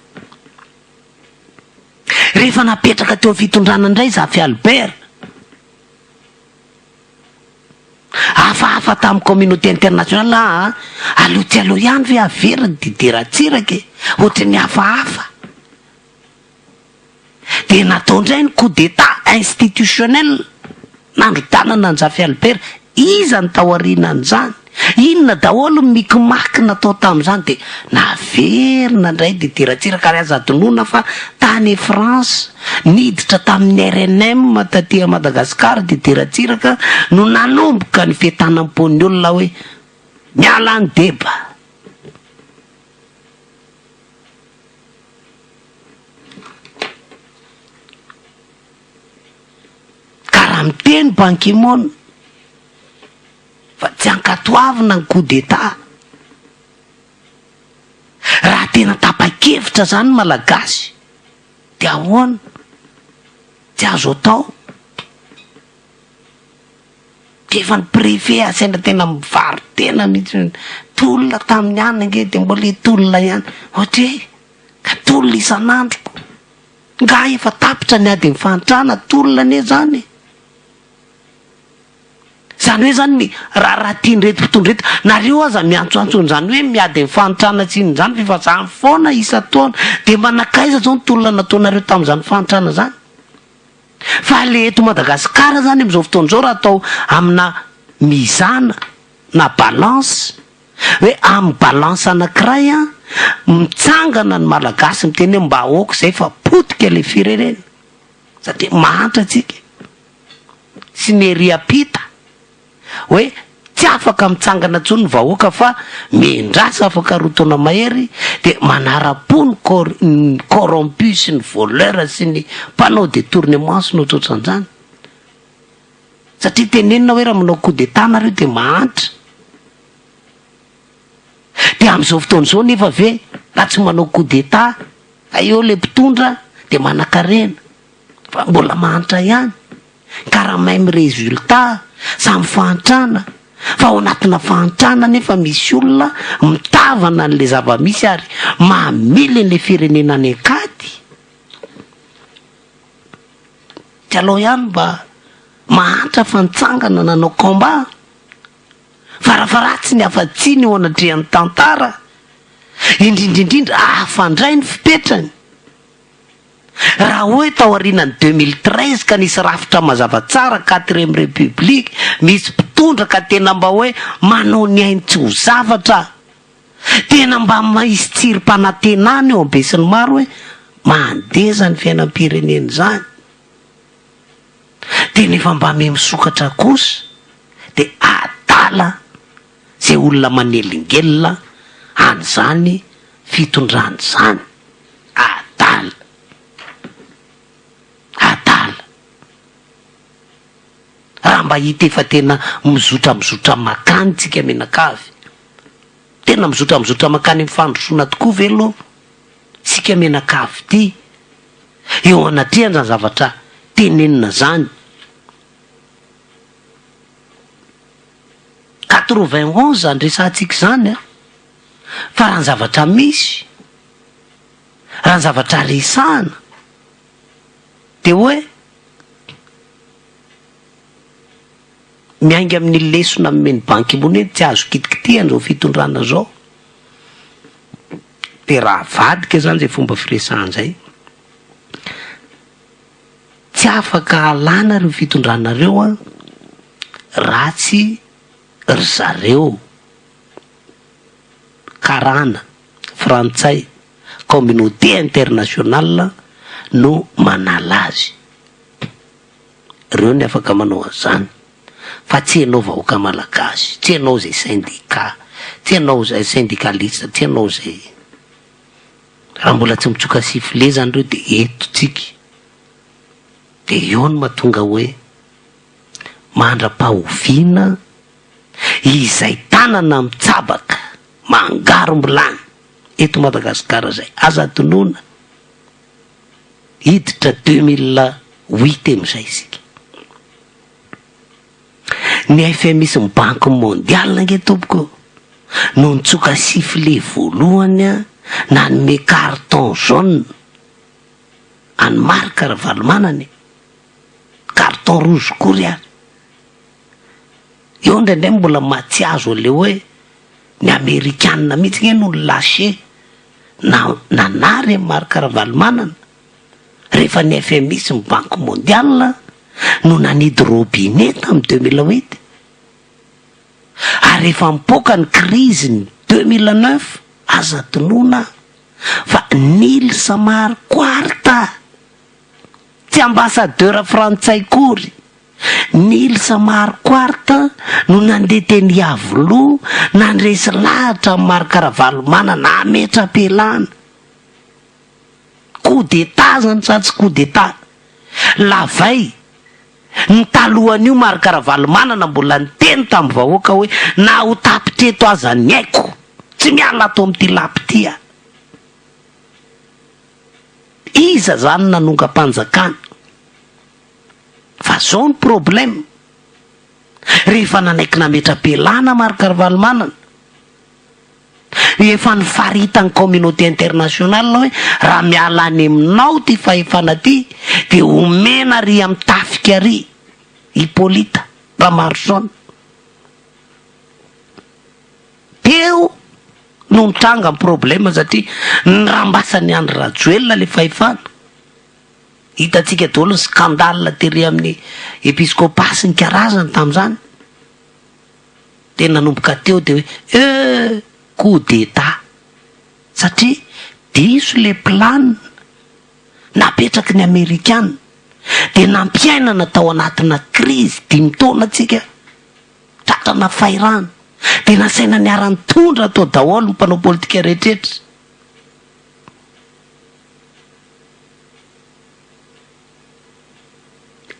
Rehefa napetraka teo amin'ny fitondrana indray Zafy Albert, Hafahafa tamin'ny communauté internationale aa, aleo tsy aleo ihany ve averina Didier Ratsiraka e, ohatran'ny hafahafa. Dia natao indray ny coup d'état institutionnel, nandrodanana an'i Zafy Albert, iza no tao aorianan'izany? Inona daholo ny micmac natao tamin'izany dia naverina indray Didier Ratsiraka ary aza adinoina fa tany France niditra tamin'ny rnm taty Madagascar Didier Ratsiraka no nanomboka ny fientanam-pon'ny olona hoe miala any deba. Ka raha miteny Ban Ki-moon Fa tsy ankatoavina ny coup d'etat. Raha tena tapa-kevitra zany ny Malagasy de ahoana? Tsy azo atao. De efa ny préfet asaina tena mivaro-tena mihitsy, tolona tamin'ny any ange de mbola hitolona ihany, ohatra e, ka tolona isan'andro ko, nga efa tapitra ny ady amin'ny fahantrana, tolona anie zany e. Zany hoe zany ny raharaha tian'ireto mpitondra ireto, nareo aza miantsoantso an'izany hoe miady amin'ny fahantrana sy inona izany f'efa zany foana isan-taona, de mba nankaiza zao ny tolona nataonareo tamin'izany fahantrana zany? Fa le eto Madagasikara zany amin'izao fotoana izao raha atao amina mizana na balance, hoe amin'ny balance anankiray an, mitsangana ny Malagasy miteny hoe mba aoka izay fa potika le firenena, satria mahantra tsika. sy ny ery ampita hoe tsy afaka mitsangana intsony ny vahoaka fa miandrasa afaka roa taona mahery dia manara-po ny cor- ny corrompu sy ny voleur sy ny mpanao detournement sy ny ohatrohatran'izany satria tenenina hoe raha manao coup d'etat nareo dia mahantra dia amin'izao fotoana izao nefa ve raha tsy manao coup d'etat fa eo le mpitondra dia manankarena Fa mbola mahantra ihany, ka raha même résultat, samy fahantrana, fa ao anatina fahantrana nefa misy olona mitavana an'le zava-misy ary mamily an'le firenena any an-kady. Tsy alao ihany mba mahantra fa nitsangana nanao combat. Farafaharatsiny afa-tsiny eo anatrehan'ny tantara, indrindra indrindra hafa indray ny fipetrany. Raha hoe tao aorianan'ny 2013 ka nisy rafitra mazava tsara, quatrième république, misy mpitondra ka tena mba hoe manao ny ainy tsy ho zavatra, tena mba misy tsirim-panantenana eo amin'ny besinimaro hoe mandeha izany fiainam-pirenena izany, dia nefa mba miha misokatra kosa dia adala izay olona manelingelina an'izany fitondrana izany. Adala. Adala. Raha mba hita efa tena mizotra mizotra makany tsika mianakavy. Tena mizotra mizotra makany amin'ny fandrosoana tokoa ve aloha tsika mianakavy ity? Eo anatrehany zany zavatra tenenina zany. 91 zany resahantsika izany an! Fa raha ny zavatra misy, raha ny zavatra resahana dia hoe miainga amin'ny lesona nomen'i Ban Ki-moon hoe tsy azo kitikitihana izao fitondrana izao, dia raha avadika izany izay fomba firesahana izay, tsy afaka alana ireo fitondrana ireo an, raha tsy ry zareo. Karana, frantsay, communauté internationale no manala azy. Reo ny afaka manao an'izany fa tsy enao vahoaka malagasy, tsy enao izay syndicat, tsy enao izay syndicaliste, tsy enao izay. Raha mbola tsy mitsoka sifflet zany reo de eto tsika. De eo no mahatonga hoe mandra-pahoviana Izay tanana mitsabaka. Mangarom-bilany eto Madagasikara zay. Aza adinoina. Hiditra 2008 amizay isika. Ny FMI sy ny Banque Mondiale ange tompoko no nitsoka sifflet voalohany nanome carton jaune an'i Marc Ravalomanana e! Carton rouge kory ary. Eo indraindray mbola mahatsiazo an'le hoe ny amerikana mihitsy nge no ni-lacher na nanary an'i Marc Ravalomanana rehefa ny FMI sy ny Banque Mondiale no nanidy robinet tamin'ny 2008 ary rehefa nipoaka ny crise ny 2009 aza adinoina fa Nils Marquardt tsy ambassadeur frantsay kory Nils Marquardt no nandeha teny Iavoloha nandresy lahatra an'i Marc Ravalomanana hametra-pialana. Coup d'état zany sa tsy coup d'état? Lavay, ny talohan'io Marc Ravalomanana mbola niteny tamin'ny vahoaka hoe na ho tapitra eto aza ny aiko, tsy miala ato amin'ity lapa ity aho. Iza zany nanongam-panjakana? Fa zao ny problème, rehefa nanaiky nametra-pialana Marc Ravalomanana, Efa nifaritan'ny communauté internationale hoe raha miala any aminao ty fahefana ty dia omena ary amin'ny tafika ary Hippolyte Ramaroson. Teo no nitranga ny problème satria nirambasan'i Andry Rajoelina le fahefana. Hitantsika daholo ny scandale tery amin'ny episcopat sy ny karazany tamin'izany. Dia nanomboka teo dia hoe euh! Coup d'état! Satria diso le plan napetraky ny amerikana, dia nampiainana tao anatina crise dimy taona tsika, tratrana fairano, dia nasaina niara-nitondra tao daholo ny mpanao politika rehetretra.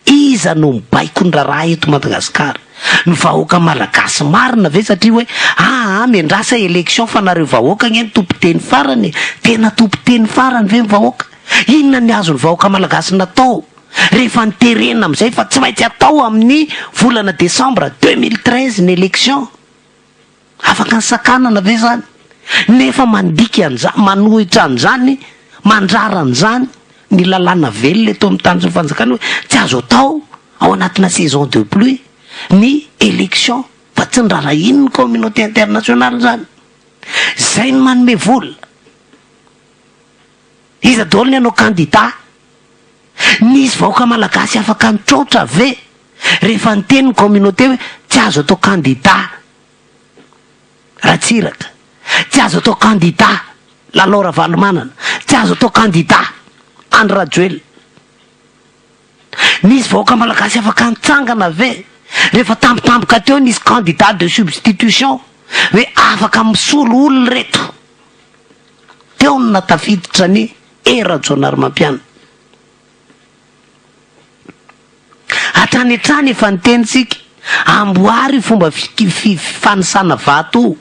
Iza no mibaiko ny raharaha eto Madagasikara? Ny vahoaka malagasy marina ve satria hoe aa miandrasa election fa nareo vahoaka anie no tompon-teny farany e! Tena tompon-teny farany ve ny vahoaka? Inona ny azon'ny vahoaka malagasy natao rehefa niterena amin'izay fa tsy maintsy atao amin'ny volana desambra 2013 ny election? Afaka nisakanana ve zany? Nefa mandika an'izany, manohitra an'izany, mandrara an'izany ny lalàna velona eto amin'ny tany sy ny fanjakana hoe tsy azo atao ao anatina saison de pluie ny élection fa tsy nirarahian'ny communauté internationale izany. Izay no manome vola. Iza daholo ny hanao candidat? Nisy vahoaka malagasy afaka nitroatra ve rehefa niteny ny communauté hoe tsy azo atao candidat Ratsiraka, tsy azo atao candidat Lalao Ravalomanana, tsy azo atao candidat Andry Rajoelina. Nisy vahoaka malagasy afaka nitsangana ve rehefa tampotampoka teo nisy candidat de substitution hoe afaka misolo olona ireto? Teo no nahatafiditra ny Hery Rajaonarimampianina. Hatrany hatrany efa niteny tsika, amboary io fomba fanisana vato io.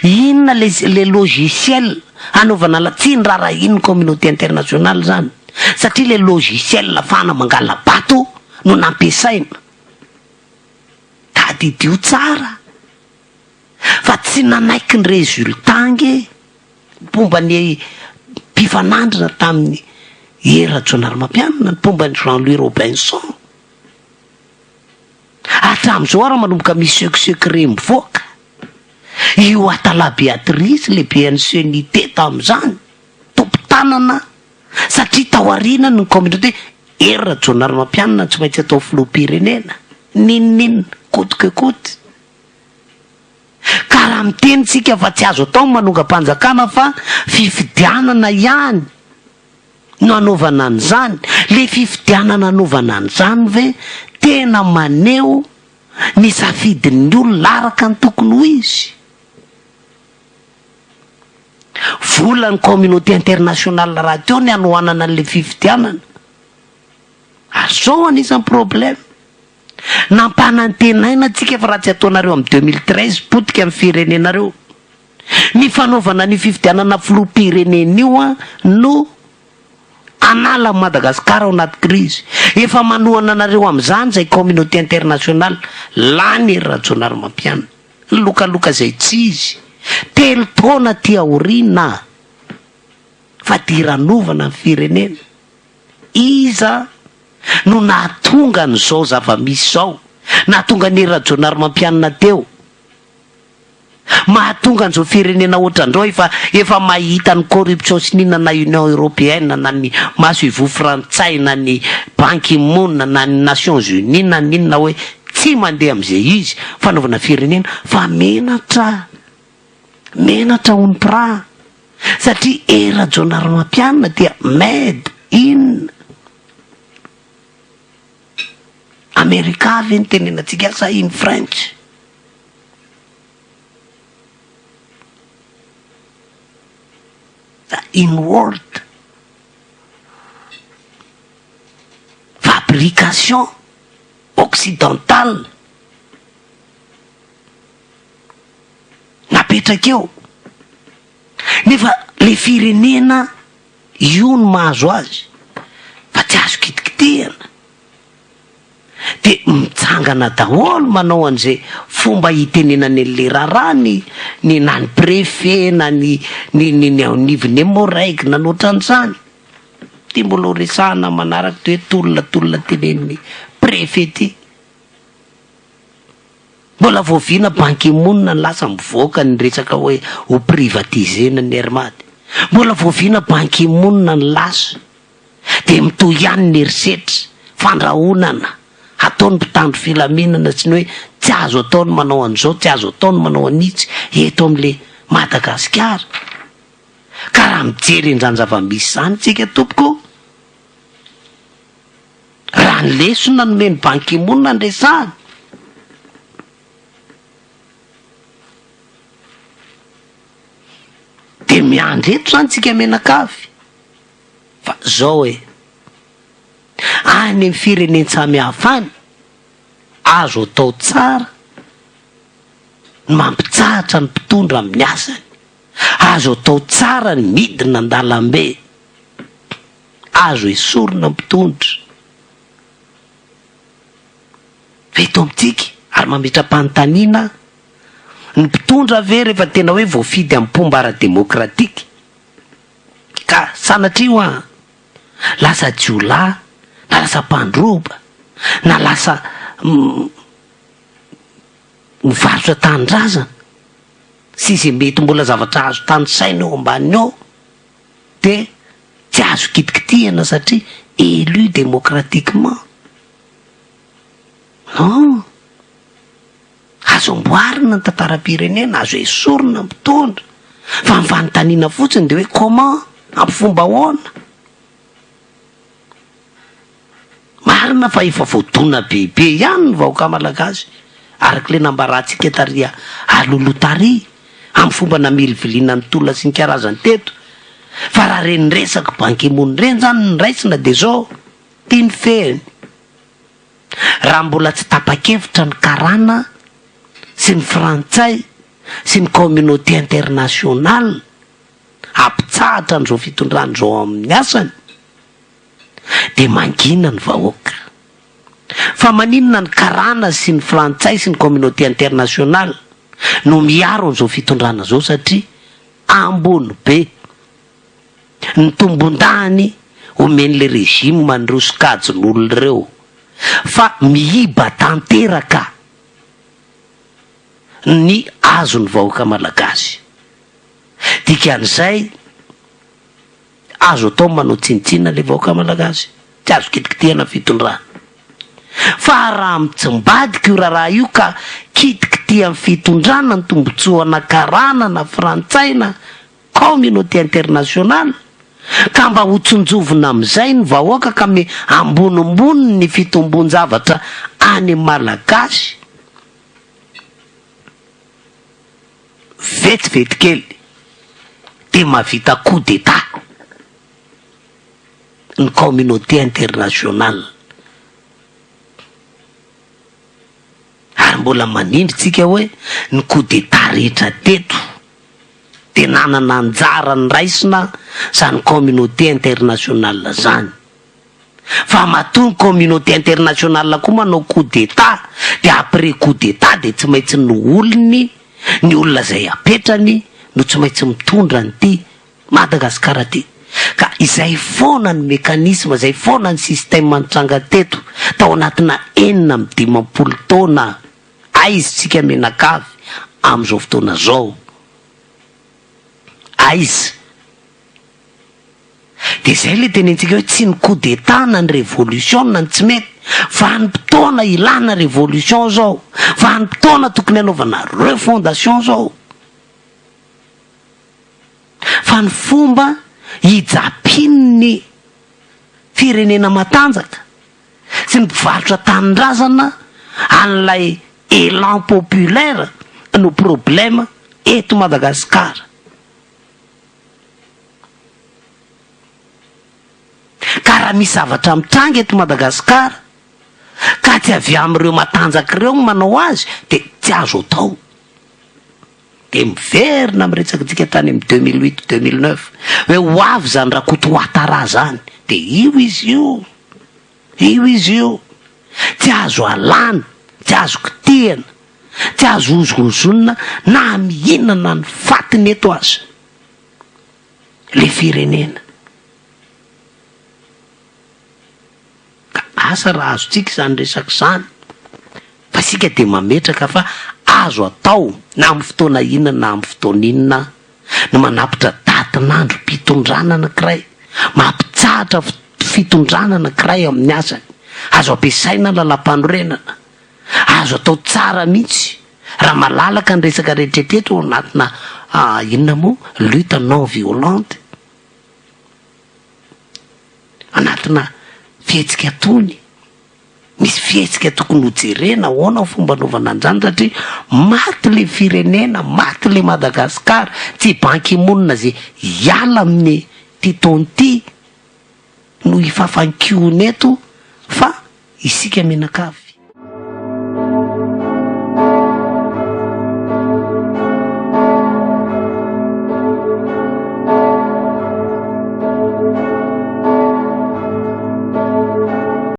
Inona le le logiciel hanaovana la tsy niraharahian'ny communauté internationale zany satria le logiciel afahana mangala-bato no nampiasaina. Tadidio tsara fa tsy nanaiky ny résultat ange mpomba ny mpifanandrina tamin'i Hery Rajaonarimampianina, ny mpomba an'i Jean Louis Robinson. Hatramin'izao ary manomboka misy secret mivoaka. Io Atala Beatrice lehiben'ny CENIT tamin'izany, tompon-tanana satria tao aorianany ny communauté Hery Rajaonarimampianina tsy maintsy atao filoham-pirenena, n'inon'inona, coûte que coûte. Ka raha miteny tsika fa tsy azo atao ny manongam-panjakana fa fifidianana ihany no anaovana an'izany, le fifidianana anaovana an'izany ve tena maneho ny safidin'ny olona araka ny tokony ho izy? Volan'ny communauté internationale rahateo ny hanohanana an'le fifidianana. Ary zao anisan'ny problème. Nampanantenaina antsika fa raha tsy ataonareo amin'ny 2013 potika ny firenenareo. Ny fanaovana an'io fifidianana filoham-pirenena io an no hanala an'i Madagasikara ao anaty krizy. Efa manohana anareo amin'izany izay communauté internationale. Lany Hery Rajaonarimampianina. Nilokaloka izay tsy izy. Telo taona aty aoriana fadiranovana ny firenena. Iza no nahatonga an'izao zava-misy izao? Nahatonga an'i Hery Rajaonarimampianina teo. Mahatonga an'izao firenena ohatran'izao efa efa mahita ny corruption sy ny inona na Union Européenne na ny maso ivoho frantsay na ny Ban Ki Moon na ny Nations Unies na ny inona hoe tsy mandeha amin'izay izy fanaovana firenena fa menatra menatra hono pra satria Hery Rajaonarimampianina dia made in America ve ny tenenantsika sa in French? Sa in world? Fabrication occidentale napetraka eo nefa le firenena io no mahazo azy fa tsy azo kitikitihana. De mitsangana daholo manao an'izay fomba hitenenany an'le raharaha ny ny na ny préfet na ny ny ny ny ao anivon'ny Emmo-Reg na ny ohatran'izany. Ty mbola ho resahana manaraka ty hoe tolona tolona tenenin'ny préfet ty. Mbola voaviana Ban Ki-moon ny lasa mivoaka ny resaka hoe ho privatiser-na ny Air Mad. Mbola voaviana Ban Ki-moon ny lasa. Dia mitohy ihany ny herisetra, fandrahonana, hataon'ny mpitandro filaminana sy ny hoe tsy azo atao ny manao an'izao, tsy azo atao ny manao an'itsy eto amin'ilay Madagasikara. Ka raha mijery an'izany zava-misy izany isika tompoko, raha ny lesona nomen'i Ban Ki-moon no resahana, dia miandry eto izany isika mianakavy. Fa zao e, any amin'ny firenen-tsamihafa any, azo atao tsara ny mampitsahatra ny mpitondra amin'ny asany, azo atao tsara ny midina an-dalambe, azo esorina ny mpitondra. Fa eto amintsika, ary mametra-panontaniana aho, ny mpitondra ve rehefa tena hoe voafidy amim-pomba ara-demokratika, Ka sanatria hoa lasa jiolahy na lasa mpandroba na lasa mivarotra tanindrazana sy izay mety mbola zavatra azo tanisaina eo ambaniny eo dia tsy azo kitikitihana satria élu démocratiquement. Non. Azo amboarina ny tantaram-pirenena, azo esorina ny mpitondra, fa ny fanontaniana fotsiny dia hoe comment, amin'ny fomba ahoana? Marina fa efa voadona bebe ihany ny vahoaka malagasy, araka ilay nambarantsika tary alohaloha tary, amin'ny fomba namiliviliana ny tolona sy ny karazany teto, fa raha ireny resaka Ban Ki-moon ireny izany no raisina dia izao, ity ny fehiny. Raha mbola tsy tapa-kevitra ny karana sy ny frantsay sy ny communauté internationale hampitsahatra an'izao fitondrana izao amin'ny asany dia mangina ny vahoaka. Fa maninona ny karana sy ny frantsay sy ny communauté internationale no miaro an'izao fitondrana izao satria ambony be ny tombondahiny omen'ilay régime an'ireo sokajin'olona ireo fa miiba tanteraka ny azon'ny vahoaka malagasy. Dikan'izay, azo atao ny manao tsinontsinona ilay vahoaka malagasy, tsy azo kitikitihana ny fitondrana. Fa raha mitsimbadika io raharaha io ka kitikitihan'ny fitondrana ny tombotsoana karana na frantsay na Communauté internationale, ka mba ho tsinjovina amin'izay ny vahoaka ka me ambonimbony ny fitombon-javatra any Malagasy vetivety kely dia mahavita coup d'Etat ny communauté internationale ary mbola manindry tsika hoe ny coup d'Etat rehetra teto. dia nanana anjara niraisina zany communauté internationale zany. Fa matoa ny communauté internationale koa manao coup d'etat dia après coup d'etat dia tsy maintsy ny olony, ny olona izay apetrany no tsy maintsy mitondra an'ity Madagasikara ity. Ka izay foana ny mécanisme, izay foana ny système nitranga teto tao anatina 56 taona. Aiza isika mianakavy amin'izao fotoana izao? Aiza? Dia izay ilay tenentsika hoe tsy ny coup d'etat na ny révolution no tsy mety, vanim-potoana ilana révolution izao, vanim-potoana tokony hanaovana refondation izao. Fa ny fomba hijapian'ny firenena matanjaka sy ny mpivarotra tanindrazana an'ilay élan populaire no problème eto Madagasikara. Ka raha misy zavatra mitranga eto Madagasikara ka tsy avy amin'ireo matanjaka ireo ny manao azy dia tsy azo atao. Dia miverina amin'ny resakitsika tany amin'ny 2008, 2009 hoe ho avy izany Rakoto Ouattara izany dia io izy io, io izy io. Tsy azo alana, tsy azo kitihana, tsy azo hozongozonina na mihinana ny fatiny eto aza le firenena. Ka asa raha azontsika izany resaka izany, fa isika dia mametraka fa azo atao na amin'ny fotoana inona na amin'ny fotoana inona ny manapitra datin'androm-pitondrana anankiray, mampitsahatra fitondrana anankiray amin'ny asany. Azo ampiasaina ny lalàmpanorenana, azo atao tsara mihitsy raha malalaka ny resaka rehetra eto ao anatina inona moa lutte non violente. Anatina fihetsika tony, misy fihetsika tokony ho jerena ahoana ny fomba anaovana an'izany satria maty le firenena, maty le Madagascar, tsy i Ban Ki-moon ze hiala amin'ny ty taona ity no hifafankiona eto fa isika mianakavy.